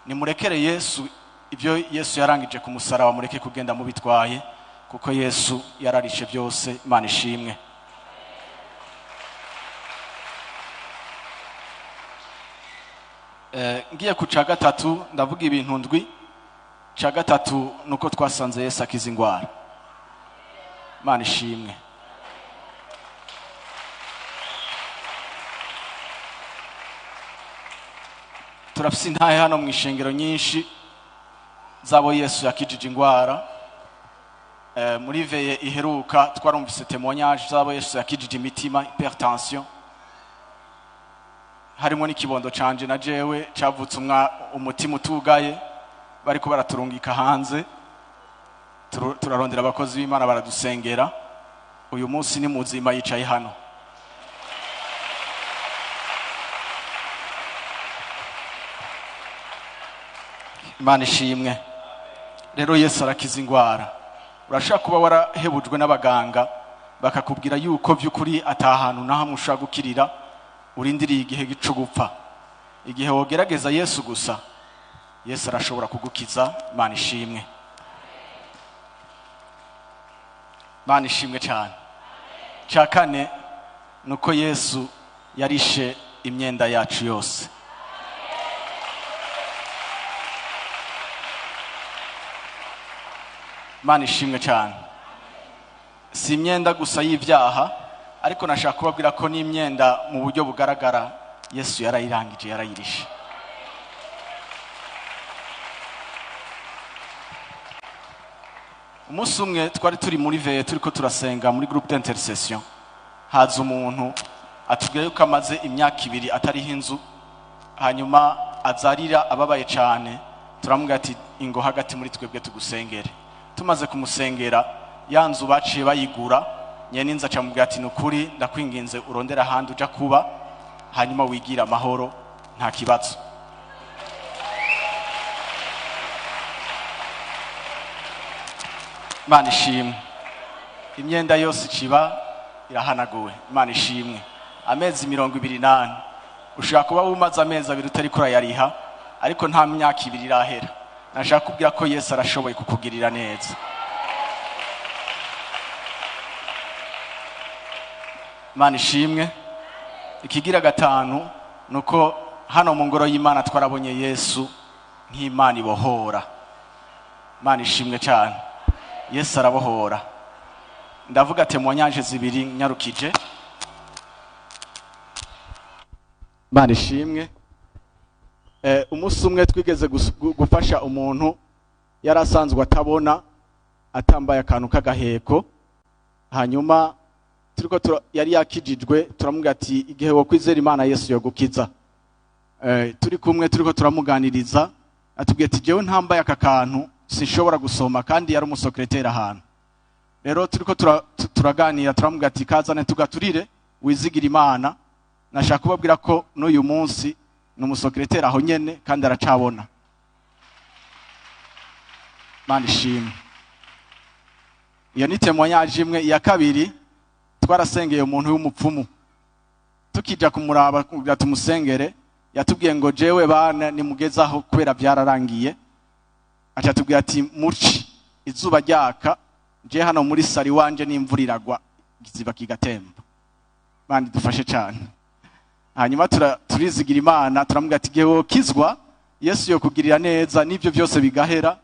nimurekere Yesu ibyo Yesu yarangije ku musaraba, mureke kugenda mubitwaye kuko Yesu yararishe byose. Imana ishimwe. Ngiye ku ca gatatu, ndavuga ibintu ndwi. Ca gatatu nuko twasanze Yesu akiza ingwara. Imana ishimwe. Turafise intahe hano mu ishengero nyinshi zabo Yesu yakijije ingwara. Muri veye iheruka twarumvise témoignage zabo Yesu yakijije imitima, hypertension, harimo n'ikibondo canje na jewe cavutse umutima utugaye, bariko baraturungika hanze, turarondera abakozi b'Imana baradusengera. Uyu munsi ni muzima yicaye hano. Imana ishimwe. Rero Yesu arakiza ingwara. Urashaka kuba warahebujwe n'abaganga bakakubwira yuko vy'ukuri atahantu na hamwe ushaka gukirira, urindiriye igihe gico gupfa. Igihe wogerageza Yesu gusa, Yesu arashobora kugukiza. Imana ishimwe. Imana ishimwe cyane. Cya kane nuko Yesu yarishe imyenda yacu yose. Imana ishimwe cyane. Si imyenda gusa y'ibyaha, ariko nashaka kubabwira ko n'imyenda mu buryo bugaragara Yesu yarayirangije, yarayirishe. Umunsi umwe twari turi muri veye turiko turasenga muri groupe d'intercession, haza umuntu atubwira yuko amaze imyaka 2 atariho inzu, hanyuma azarira ababaye cyane. Turamubwira ati ingo hagati muri twebwe tugusengere. Tumaze kumusengera, ya nzu baciye bayigura, nyene inzu acamubwira ati nukuri ndakwinginze urondera ahandi uja kuba, hanyuma wigira amahoro nta kibazo. Imana ishimwe. Imyenda yose iciba irahanaguwe. Imana ishimwe. Amezi 24 ushaka kuba umaze amezi 2 utari kurayariha, ariko nta myaka 2 irahera. Nashaka kubwira ko Yesu arashoboye kukugirira neza. Imana ishimwe. Ikigira gatanu nuko hano mu ngoro y'Imana twarabonye Yesu nk'Imana ibohora. Imana ishimwe cyane. Yesu arabohora. Ndavuga témoignage zibiri nyarukije. Imana ishimwe. Umunsi umwe twigeze gufasha umuntu yarasanzwe atabona, atambaye akantu k'agaheko, Hanyuma turiko yari yakijijwe, turamubwira ati igihe wokwizera Imana Yesu yogukiza. Turi kumwe turiko turamuganiriza, atubwiye ati jewe ntambaye aka kantu sinshobora gusoma, kandi yari umusekreteri ahantu. Rero turiko turaganira, turamubwira ati kazane tugaturire wizigira Imana. Nashaka kubabwira ko n'uyu munsi ni umusekreteri aho nyene kandi aracabona. Imana ishimwe. Iyo ni témoignage imwe. Iya kabiri, twarasengeye umuntu w'umupfumu, tukija kumuraba kugira tumusengere, yatubwiye ngo jewe bana nimugezaho kubera byararangiye. Aca tubwira ati muci izuba ryaka, je hano muri sari wanje n'imvura iragwa ikiziba kigatemba. Bandi dufashe cyane. Hanyuma turizigira Imana, turamubwira ati gihe wokizwa Yesu yo kugirira neza n'ibyo byose bigahera.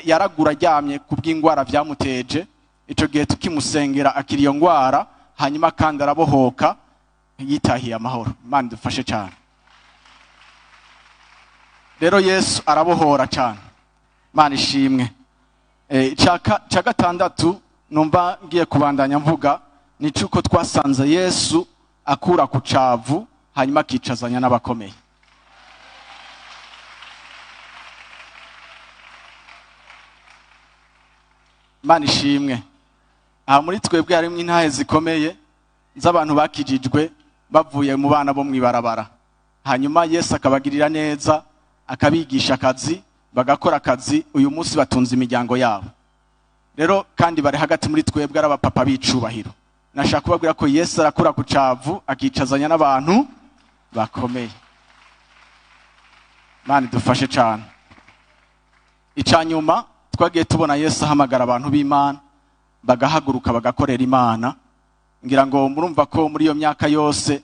Yaragura aryamye kubw'ingwara byamuteje. Ico gihe tukimusengera akiri iyo ngwara, hanyuma kandi arabohoka yitahiye amahoro. Imana idufashe cyane. Rero Yesu arabohora cyane. Imana ishimwe. Ica gatandatu numva ngiye kubandanya mvuga ni cuko twasanze Yesu akura ku cavu hanyuma akicazanya n'abakomeye. Imana ishimwe. Aha muri twebwe harimwo intahe zikomeye z'abantu bakijijwe bavuye mu bana bo mwibarabara, hanyuma Yesu akabagirira neza akabigisha akazi, bagakora akazi, uyu munsi batunze imiryango yabo. Rero kandi bari hagati muri twebwe ari abapapa b'icubahiro. Nashaka kubabwira ko Yesu arakura ku cavu akicazanya n'abantu bakomeye. Imana idufashe cyane. Icanyuma twagiye tubona Yesu ahamagara abantu b'Imana bagahaguruka bagakorera Imana. Ngira ngo murumva ko muri iyo myaka yose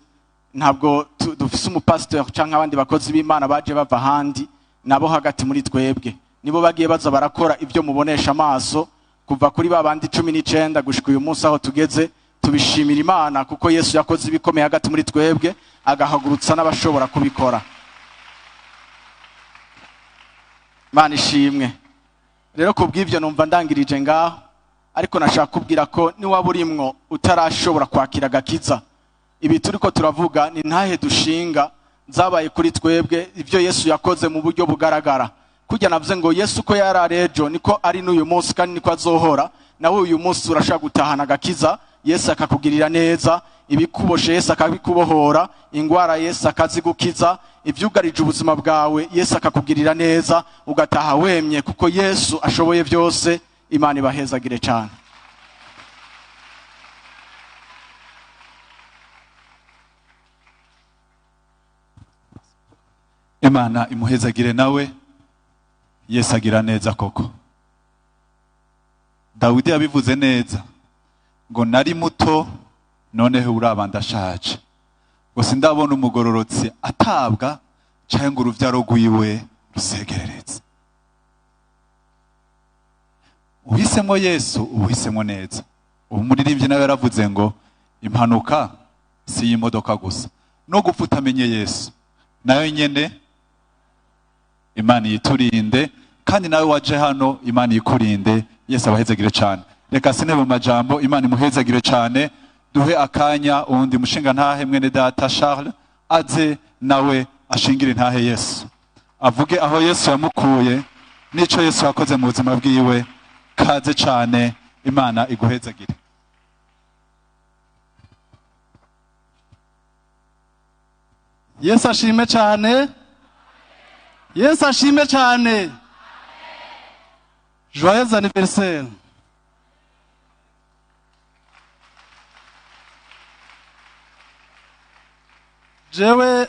ntabwo dufise umupasteur canke abandi bakozi b'Imana baje bava handi, nabo hagati muri twebwe nibo bagiye baza barakora ibyo mubonesha amaso kuva kuri babandi 19 gushika uyu munsi aho tugeze. Tubishimira Imana kuko Yesu yakoze ibikomeye hagati muri twebwe agahagurutsa n'abashobora kubikora. Imana ishimwe. Rero kubw'ivyo numva ndangirije ngaho, ariko nashaka kubwira ko niwaba urimwo utarashobora kwakira agakiza, ibi turiko turavuga ni ntahe dushinga zabaye kuri twebwe, ivyo Yesu yakoze mu buryo bugaragara. Kujya navuze ngo Yesu ko yari ejo niko ari n'uyu munsi kandi niko azohora. Nawe uyu munsi urashaka gutahana agakiza, Yesu akakugirira neza, ibikuboshe Yesu akabikubohora, ingwara Yesu akazigukiza, ivyugarije ubuzima bwawe Yesu akakugirira neza, ugataha wemye kuko Yesu ashoboye byose. Imana ibahezagire cyane. Imana imuhezagire nawe. Yesu agira neza koko. Dawidi yabivuze neza ngo nari muto noneho uraba ndashaje, ngo sindabona umugororotsi atabwa canke ngo uruvyaro rwiwe rusegereretse. Uhisemo Yesu uhisemo neza. Ubu muririmbyi nawe yaravuze ngo impanuka si y'imodoka gusa, no gupfa utamenye Yesu nayo nyene Imana yiturinde, kandi nawe waje hano Imana yikurinde. Yesu abahezagire cyane. Reka sinebe mu majambo, Imana imuhezagire cyane. Duhe akanya uwundi mushinga ntahe mwene data Charles aze nawe ashingire ntahe Yesu, avuge aho Yesu yamukuye n'ico Yesu yakoze mu buzima bwiwe. Kaze cyane, Imana iguhezagire. Yesu ashime cyane. Yesu ashime cyane. Joyeux anniversaire. Jewe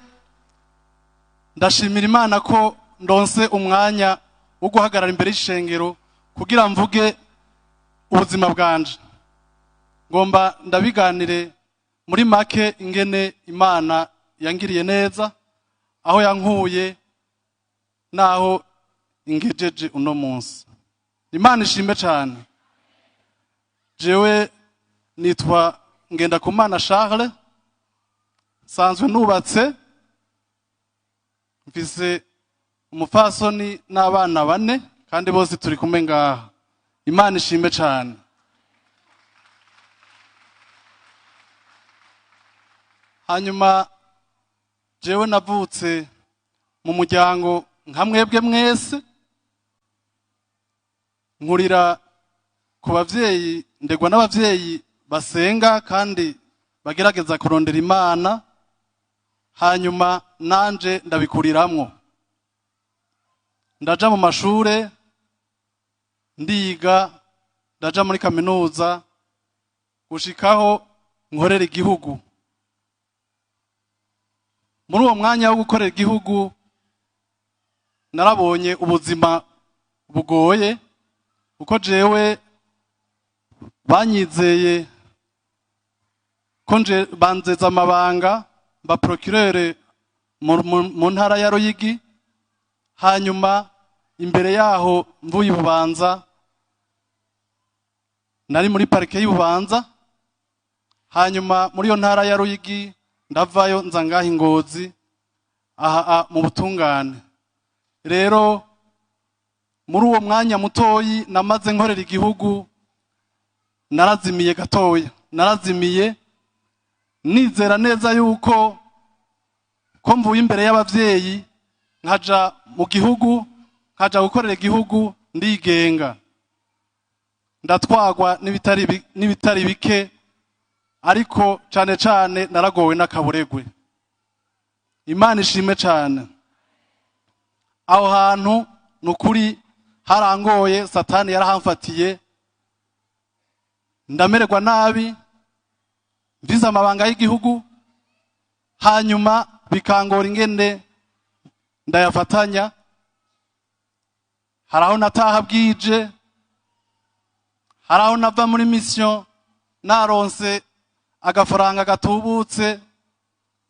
ndashimira Imana ko ndonse umwanya wo guhagarara imbere y'ishengero kugira mvuge ubuzima bwanje. Ngomba ndabiganire muri make ingene Imana yangiriye neza, aho yankuye naho ingejeje uno munsi. Imana ishimwe cyane. Jewe nitwa Ngendakumana Charles, sanzwe nubatse, mfise umupfasoni n'abana bane kandi bose turi kumwe ngaha. Imana ishimwe cyane. Hanyuma jewe navutse mu muryango nka mwebwe mwese, nkurira ku bavyeyi, ndegwa n'abavyeyi basenga kandi bagerageza kurondera Imana, hanyuma nanje ndabikuriramwo. Ndaja mu mashure, ndiga, ndaja muri kaminuza gushikaho nkorera igihugu. Muri uwo mwanya wo gukorera igihugu narabonye ubuzima bugoye, kuko jewe banyizeye ko nje banzeza amabanga mba procureur mu ntara ya Ruyigi. Hanyuma imbere yaho mvuye Bubanza, nari muri parike y'Ububanza. Hanyuma muri iyo ntara ya Ruyigi ndavayo nza ngaha Ingozi, aha mu butungane. Rero muri uwo mwanya mutoyi namaze nkorera igihugu, narazimiye gatoya, narazimiye nizera neza yuko ko mvuye imbere y'abavyeyi nkaja mu gihugu, nkaja gukorera igihugu ndigenga. Ndatwagwa n'ibitari bike, ariko cane cane naragowe n'akaburegwe. Imana ishimwe cane. Aho hantu nukuri harangoye, Satani yarahamfatiye, ndamererwa nabi, mvize amabanga y'igihugu, hanyuma bikangora ingene ndayafatanya. Haraho nataha bwije, haraho nava muri mission naronse agafaranga gatubutse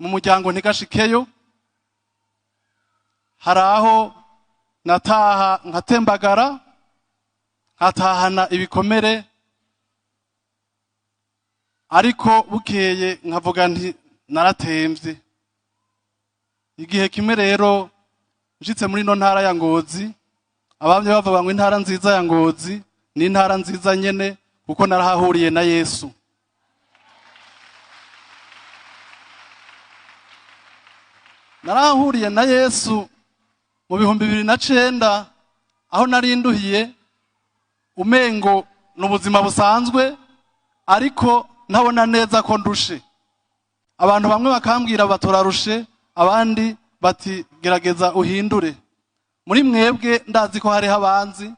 mu muryango ntigashikeyo. Haraho nataha nkatembagara, nkatahana ibikomere, ariko bukeye nkavuga nti naratemvye. Igihe kimwe rero nshitse muri no ntara ya Ngozi, abamye bavuga ngo intara nziza ya Ngozi ni intara nziza nyene, kuko narahahuriye na Yesu. Narahuriye na Yesu mu 2009, aho narinduhiye umengo n'ubuzima busanzwe, ariko ntabona neza ko ndushe. Abantu bamwe bakambwira batorarushe, abandi bati gerageza uhindure. Muri mwebwe ndazi ko hariho abanzi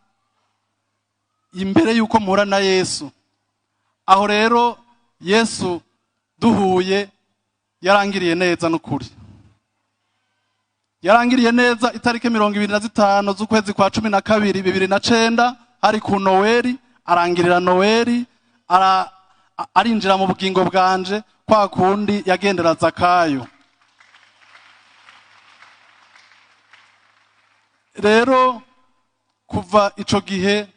imbere yuko mpura na Yesu. Aho rero Yesu duhuye yarangiriye neza n'ukuri. Yarangiriye neza itariki 25 z'ukwezi kwa 12 2009, hari ku Noeli, arangirira Noeli, arinjira mu bugingo bwanje kwa kundi yagendera Zakayo. Rero kuva ico gihe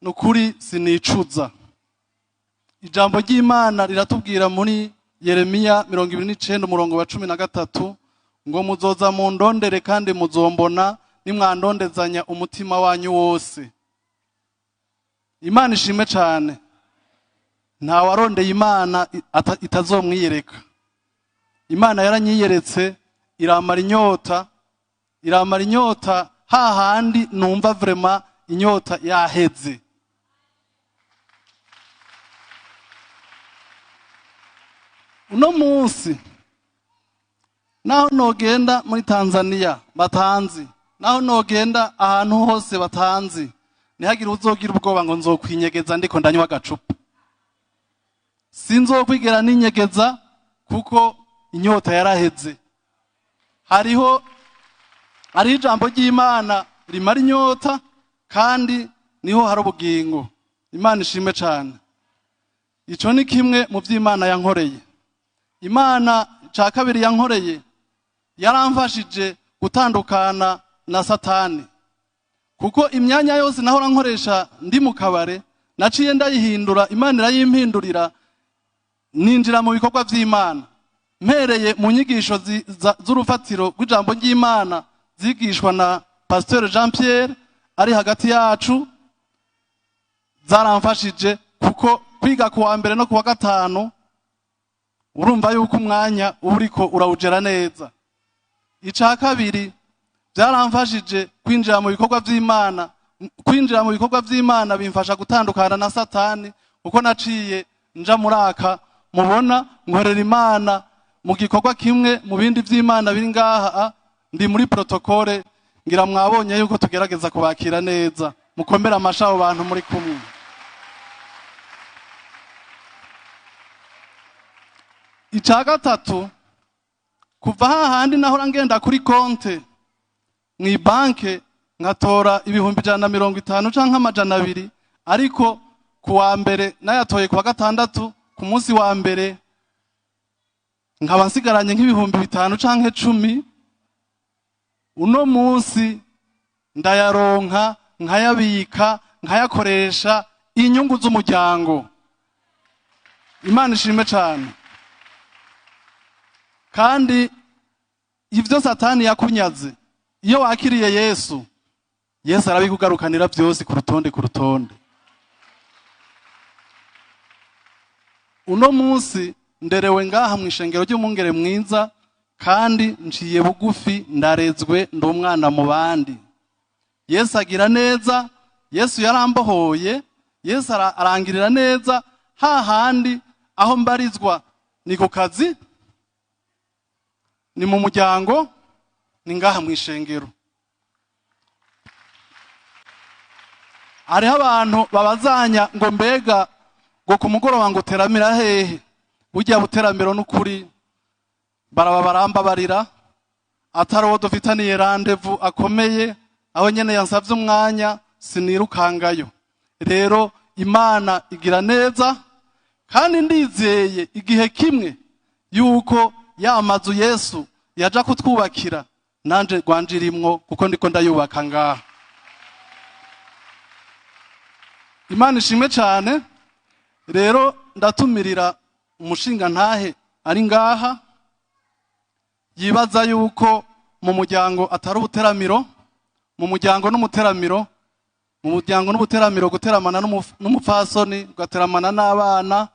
nukuri sinicuza. Ijambo ry'Imana riratubwira muri Yeremiya 29 umurongo wa 13 ngo muzoza mundondere kandi muzombona nimwandondezanya umutima wanyu wose. Imana ishimwe cyane. Nta warondeye Imana itazomwiyereka. Imana yaranyiyeretse, iramara inyota, iramara inyota hahandi numva vraiment inyota yaheze. Uno munsi naho nogenda muri Tanzania batanzi, naho nogenda ahantu hose batanzi, ntihagire uzogira ubwoba ngo nzokwinyegeza ndiko ndanywa agacupa. Sinzokwigera ninyegeza kuko inyota yaraheze. Hariho ari ijambo ry'Imana rimara inyota kandi niho hari ubugingo. Imana ishimwe cyane. Ico ni kimwe mu vy'Imana yankoreye. Imana ca kabiri yankoreye, yaramfashije gutandukana na Satani, kuko imyanya yose nahora nkoresha ndi mu kabare naciye ndayihindura, Imana irayimpindurira, ninjira mu bikorwa vy'Imana. Mpereye mu nyigisho z'urufatiro rw'ijambo ry'Imana zigishwa na Pasteur Jean Pierre ari hagati yacu, zaramfashije kuko kwiga kuwa mbere no kuwa gatanu Urumva yuko umwanya uba uriko urawugera neza. Icya kabiri, byaramfashije kwinjira mu bikorwa by'Imana. Kwinjira mu bikorwa by'Imana bimfasha gutandukana na Satani, kuko naciye nja muraka mubona nkorera Imana mu gikorwa kimwe mu bindi by'Imana biri ngaha. Ndi muri protocole, ngira mwabonye yuko tugerageza kubakira neza. Mukomere amashi abo bantu muri kumwe. Icya gatatu, kuva hahandi nahora ngenda kuri konte mu banke nkatora 150,000 canke 200, ariko ku wa mbere nayatoye, ku wa gatandatu ku munsi wa mbere nkaba nsigaranye nk'ibihumbi 5 canke 10. Uno munsi ndayaronka, nkayabika, nkayakoresha inyungu z'umuryango. Imana ishimwe cyane. Kandi ivyo Satani yakunyaze, iyo wakiriye Yesu, Yesu arabikugarukanira byose ku rutonde, ku rutonde. Uno munsi nderewe ngaha mu ishengero ry'Umwungere Mwiza, kandi nciye bugufi, ndarezwe, ndi umwana mu bandi. Yesu agira neza, Yesu yarambohoye, Yesu arangirira neza. Hahandi aho mbarizwa ni ku kazi, ni mu muryango, ni ngaha mu ishengero. Hariho abantu babazanya ngo mbega ngo ku mugoroba ngo uteramira hehe? Burya buteramiro n'ukuri baraba barambabarira, atari uwo dufitaniye rendez-vous akomeye, aho nyene yansavye umwanya, sinirukangayo. Rero Imana igira neza, kandi ndizeye igihe kimwe yuko ya mazu Yesu yaja kutwubakira nanje rwanjirimwo, kuko ndiko ndayubaka ngaha. Imana ishimwe cyane. Rero ndatumirira umushinga ntahe ari ngaha yibaza yuko mu muryango atari ubuteramiro, mu muryango n'umuteramiro, mu muryango n'ubuteramiro, guteramana n'umupfasoni, ugateramana n'abana,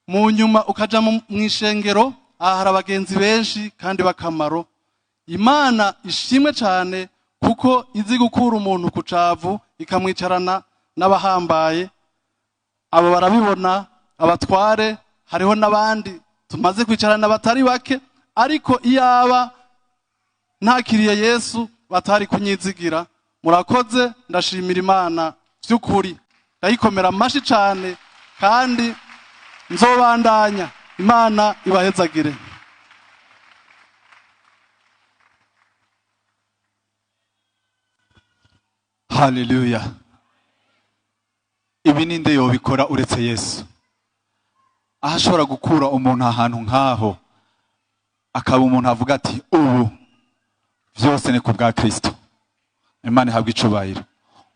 mu nyuma ukaja mu ishengero. Aha hari abagenzi benshi kandi bakamaro. Imana ishimwe cyane, kuko izi gukura umuntu ku cavu ikamwicarana n'abahambaye. Abo barabibona, abatware, hariho n'abandi tumaze kwicarana batari bake, ariko iyaba ntakiriye Yesu batari kunyizigira. Murakoze, ndashimira Imana by'ukuri, ndayikomera amashi cyane, kandi nzobandanya. Imana ibahezagire. Haleluya! Ibi ninde yobikora uretse Yesu? Aho ashobora gukura umuntu ahantu nk'aho, akaba umuntu avuga ati: "Ubu byose ni ku bwa Kristo." Imana ihabwa icubahiro.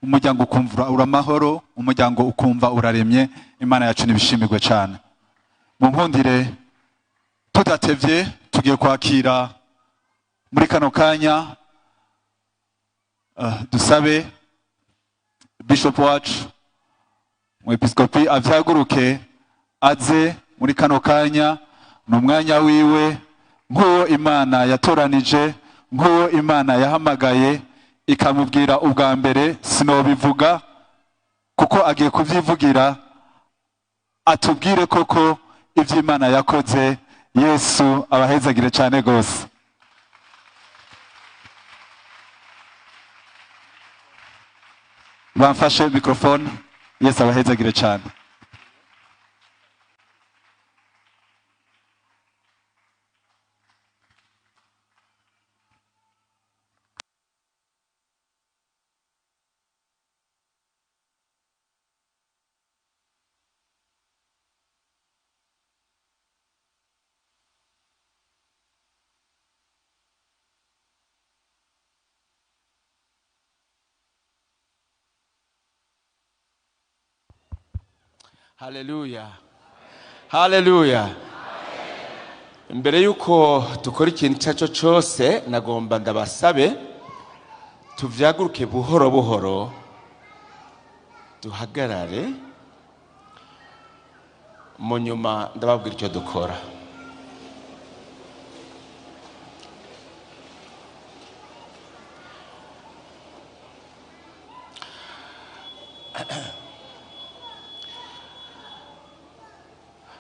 Umuryango ukumva uramahoro, umuryango ukumva uraremye. Imana yacu nibishimirwe cyane. Mu nkundire, tudatevye, tugiye kwakira muri kano kanya, dusabe bishop wacu, umwepiskopi, avyaguruke aze muri kano kanya. Ni umwanya wiwe, nk'uwo Imana yatoranije, nk'uwo Imana yahamagaye ikamubwira ubwa mbere. Sinobivuga kuko agiye kuvyivugira, atubwire koko ivy'Imana yakoze. Yesu abahezagire cyane gose. Bamfashe microphone. Yesu abahezagire cyane. Haleluya, haleluya! Mbere yuko dukora ikintu icyo ari cyo cyose, nagomba ndabasabe tuvyaguruke buhoro buhoro, duhagarare. Mu nyuma ndababwira icyo dukora.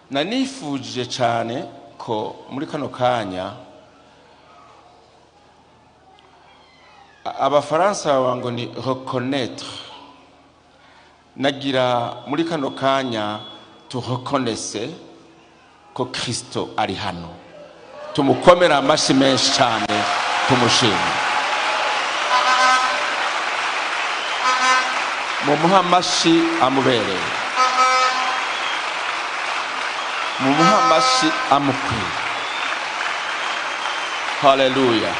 Nanifuje cyane ko muri kano kanya abafaransa bavuga ngo ni reconnaître, nagira muri kano kanya tureconnaisse ko Kristo ari hano, tumukomera amashyi menshi cyane, tumushima, mumuhe amashyi amubereye, mumuhe amashyi amukwiye. Haleluya.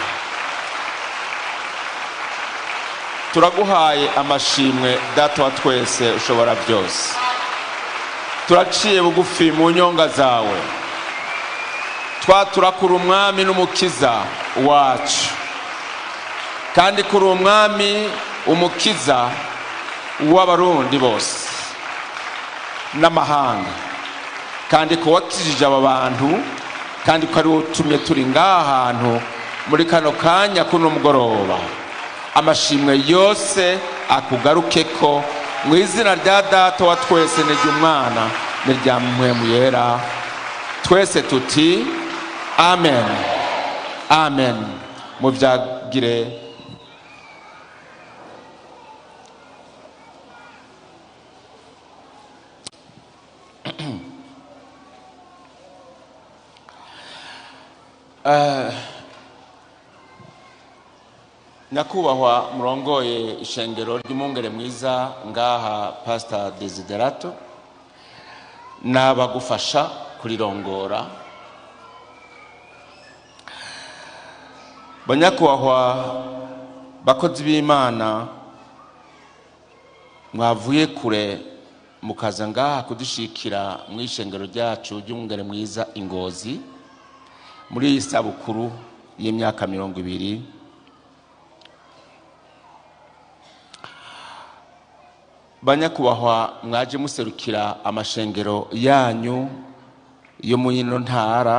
Turaguhaye amashimwe Data wa twese ushobora byose. Turaciye bugufi mu nyonga zawe, twaturakura umwami n'umukiza wacu, kandi kuri umwami umukiza w'abarundi bose n'amahanga, kandi ko wakijije aba bantu, kandi ko ari wowe utumye turi ngaha hantu muri kano kanya kuno mugoroba. Amashimwe yose akugaruke ko mu izina rya Data wa twese n'iry'Umwana n'irya Mpwemu Yera, twese tuti amen, amen. Mubyagire. Nyakubahwa murongoye ishengero ry'umwungere mwiza ngaha, Pastor Desiderato, n'abagufasha kurirongora, banyakubahwa bakozi b'Imana mwavuye kure mukaza ngaha kudushikira mu ishengero ryacu ry'umwungere mwiza Ingozi muri iyi sabukuru y'imyaka 20. Banyakubahwa mwaje muserukira amashengero yanyu yo mu ino ntara,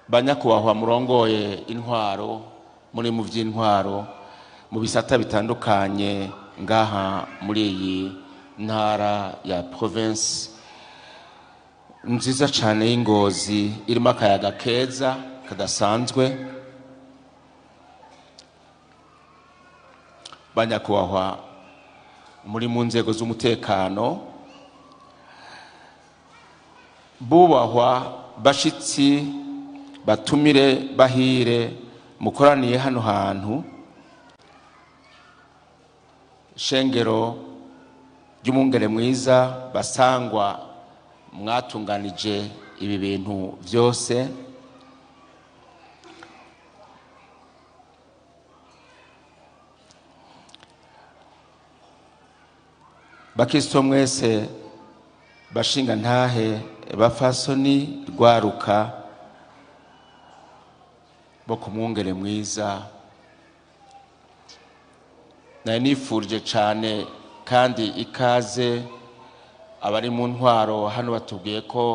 banyakubahwa murongoye intwaro, muri mu by'intwaro mu bisata bitandukanye ngaha muri iyi ntara ya province nziza cyane y'Ingozi, irimo akayaga keza kadasanzwe. Banyakubahwa muri mu nzego z'umutekano, bubahwa bashitsi batumire bahire mukoraniye hano hantu, shengero ry'umwungere mwiza basangwa mwatunganije ibi bintu byose, bakristo mwese bashinga ntahe bafasoni rwaruka bo ku mwungere mwiza, nari nifurije cyane kandi ikaze abari mu ntwaro hano. Batubwiye ko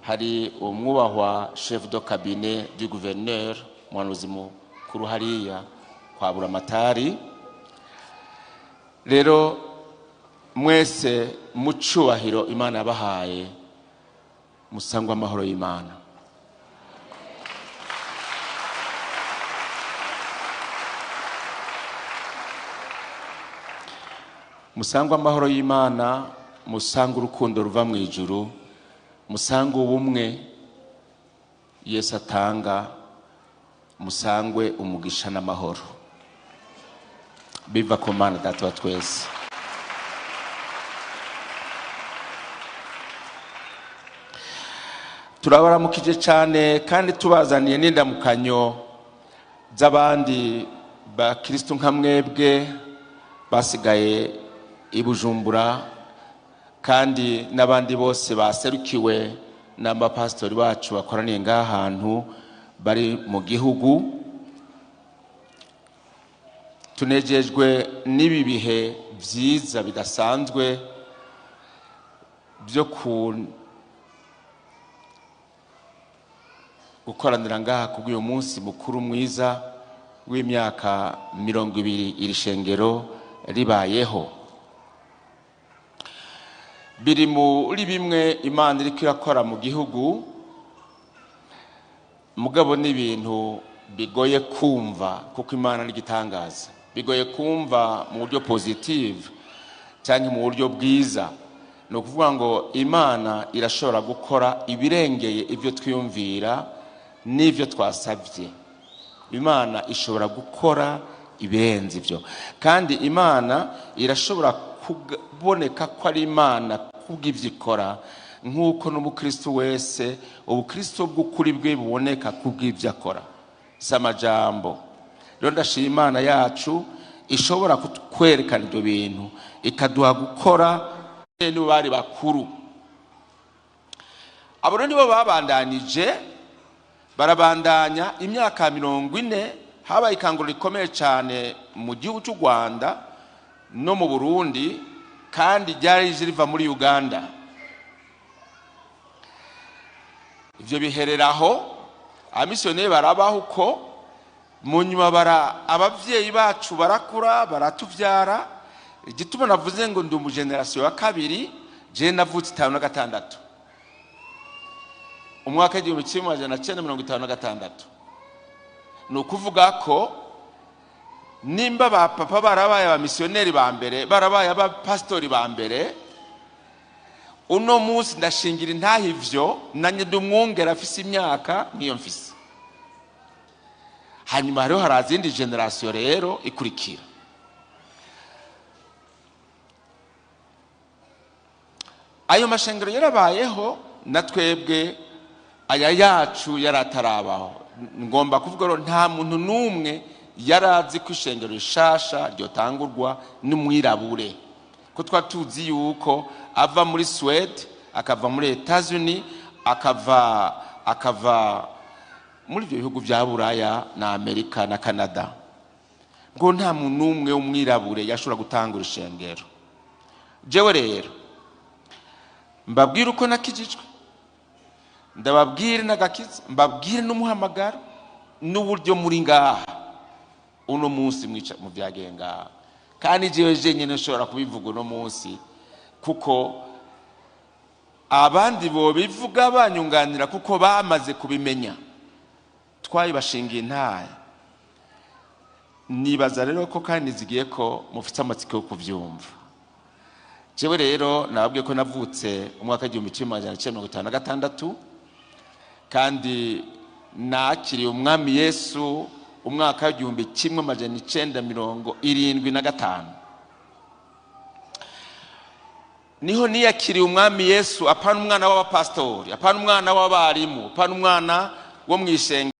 hari umwubahwa chef de cabinet du gouverneur, umuhanuzi mukuru hariya kwa Buramatari. Rero mwese mu cyubahiro Imana yabahaye, musangwa amahoro y'Imana. Musangwa amahoro y'Imana, musangwa urukundo ruva mu ijuru, musangwe ubumwe Yesu atanga, musangwe umugisha n'amahoro biva ku Mana Data wa twese. Turabaramukije cyane kandi tubazaniye n'indamukanyo z'abandi bakristo nka mwebwe basigaye i Bujumbura, kandi n'abandi bose baserukiwe n'abapasitori bacu bakoraniye ngaha hantu bari mu gihugu. Tunejejwe n'ibi bihe byiza bidasanzwe byo gukoranira ngaha kubw'uyu munsi mukuru mwiza w'imyaka 20 iri shengero ribayeho. Biri muri bimwe Imana iriko irakora mu gihugu, mugabo n'ibintu bigoye kumva kuko Imana n'igitangaza. Bigoye kumva mu buryo positive cyangwa mu buryo bwiza. Ni ukuvuga ngo Imana irashobora gukora ibirengeye ibyo twiyumvira n'ibyo twasabye. Imana ishobora gukora ibirenze ibyo, kandi Imana irashobora kuboneka ko ari Imana kubw'ibyo ikora, nk'uko n'umukristo wese ubukristo bw'ukuri bwe buboneka kubw'ibyo akora. Si amajambo. Rero ndashima Imana yacu ishobora kutwerekana ibyo bintu, ikaduha gukora. Nibo bari bakuru, abo rero nibo babandanije, barabandanya imyaka 40. Habaye ikanguro rikomeye cyane mu gihugu cy'u Rwanda no mu Burundi, kandi ryari riva muri Uganda. Ivyo bihereraho, abamisiyoneri barabaho uko, mu nyuma abavyeyi bacu barakura baratuvyara. Igituma navuze ngo ndi umugenerasiyo wa kabiri, je navutse 56, umwaka 1956. Ni ukuvuga ko nimba ba papa barabaye abamisiyoneri ba mbere, barabaye abapasitori ba mbere, uno munsi ndashingira intahe ivyo, nanye ndi umwungere afise imyaka nk'iyo mfise. Hanyuma hariho harazindi generasiyo rero ikurikira. Ayo mashengero yarabayeho, na twebwe aya yacu yaratarabaho. Ngomba kuvuga rero nta muntu n'umwe yarazi ko ishengero rishasha ryotangurwa n'umwirabure, ko twari tuzi yuko ava muri Suède, akava muri Etats-Unis, akava muri ibyo bihugu bya Buraya na Amerika na Canada. Ngo nta muntu n'umwe w'umwirabure yashobora gutangura ishengero. Jewe rero mbabwire uko nakijijwe, ndababwire n'agakiza, mbabwire n'umuhamagaro n'uburyo muri ngaha uno munsi mwica mu byagenga. Kandi jewe jenyine nshobora kubivuga uno munsi, kuko abandi bo bivuga banyunganira kuko bamaze kubimenya. Twayibashingiye intahe. Nibaza rero ko kandi zigiye ko mufite amatsiko yo kuvyumva. Jewe rero nababwiye ko navutse umwaka 1956, kandi nakiriye umwami Yesu umwaka 1975. Niho niyakiriye umwami Yesu, apana umwana w'abapastori, apana umwana w'abarimu, apana umwana wo mwishengero.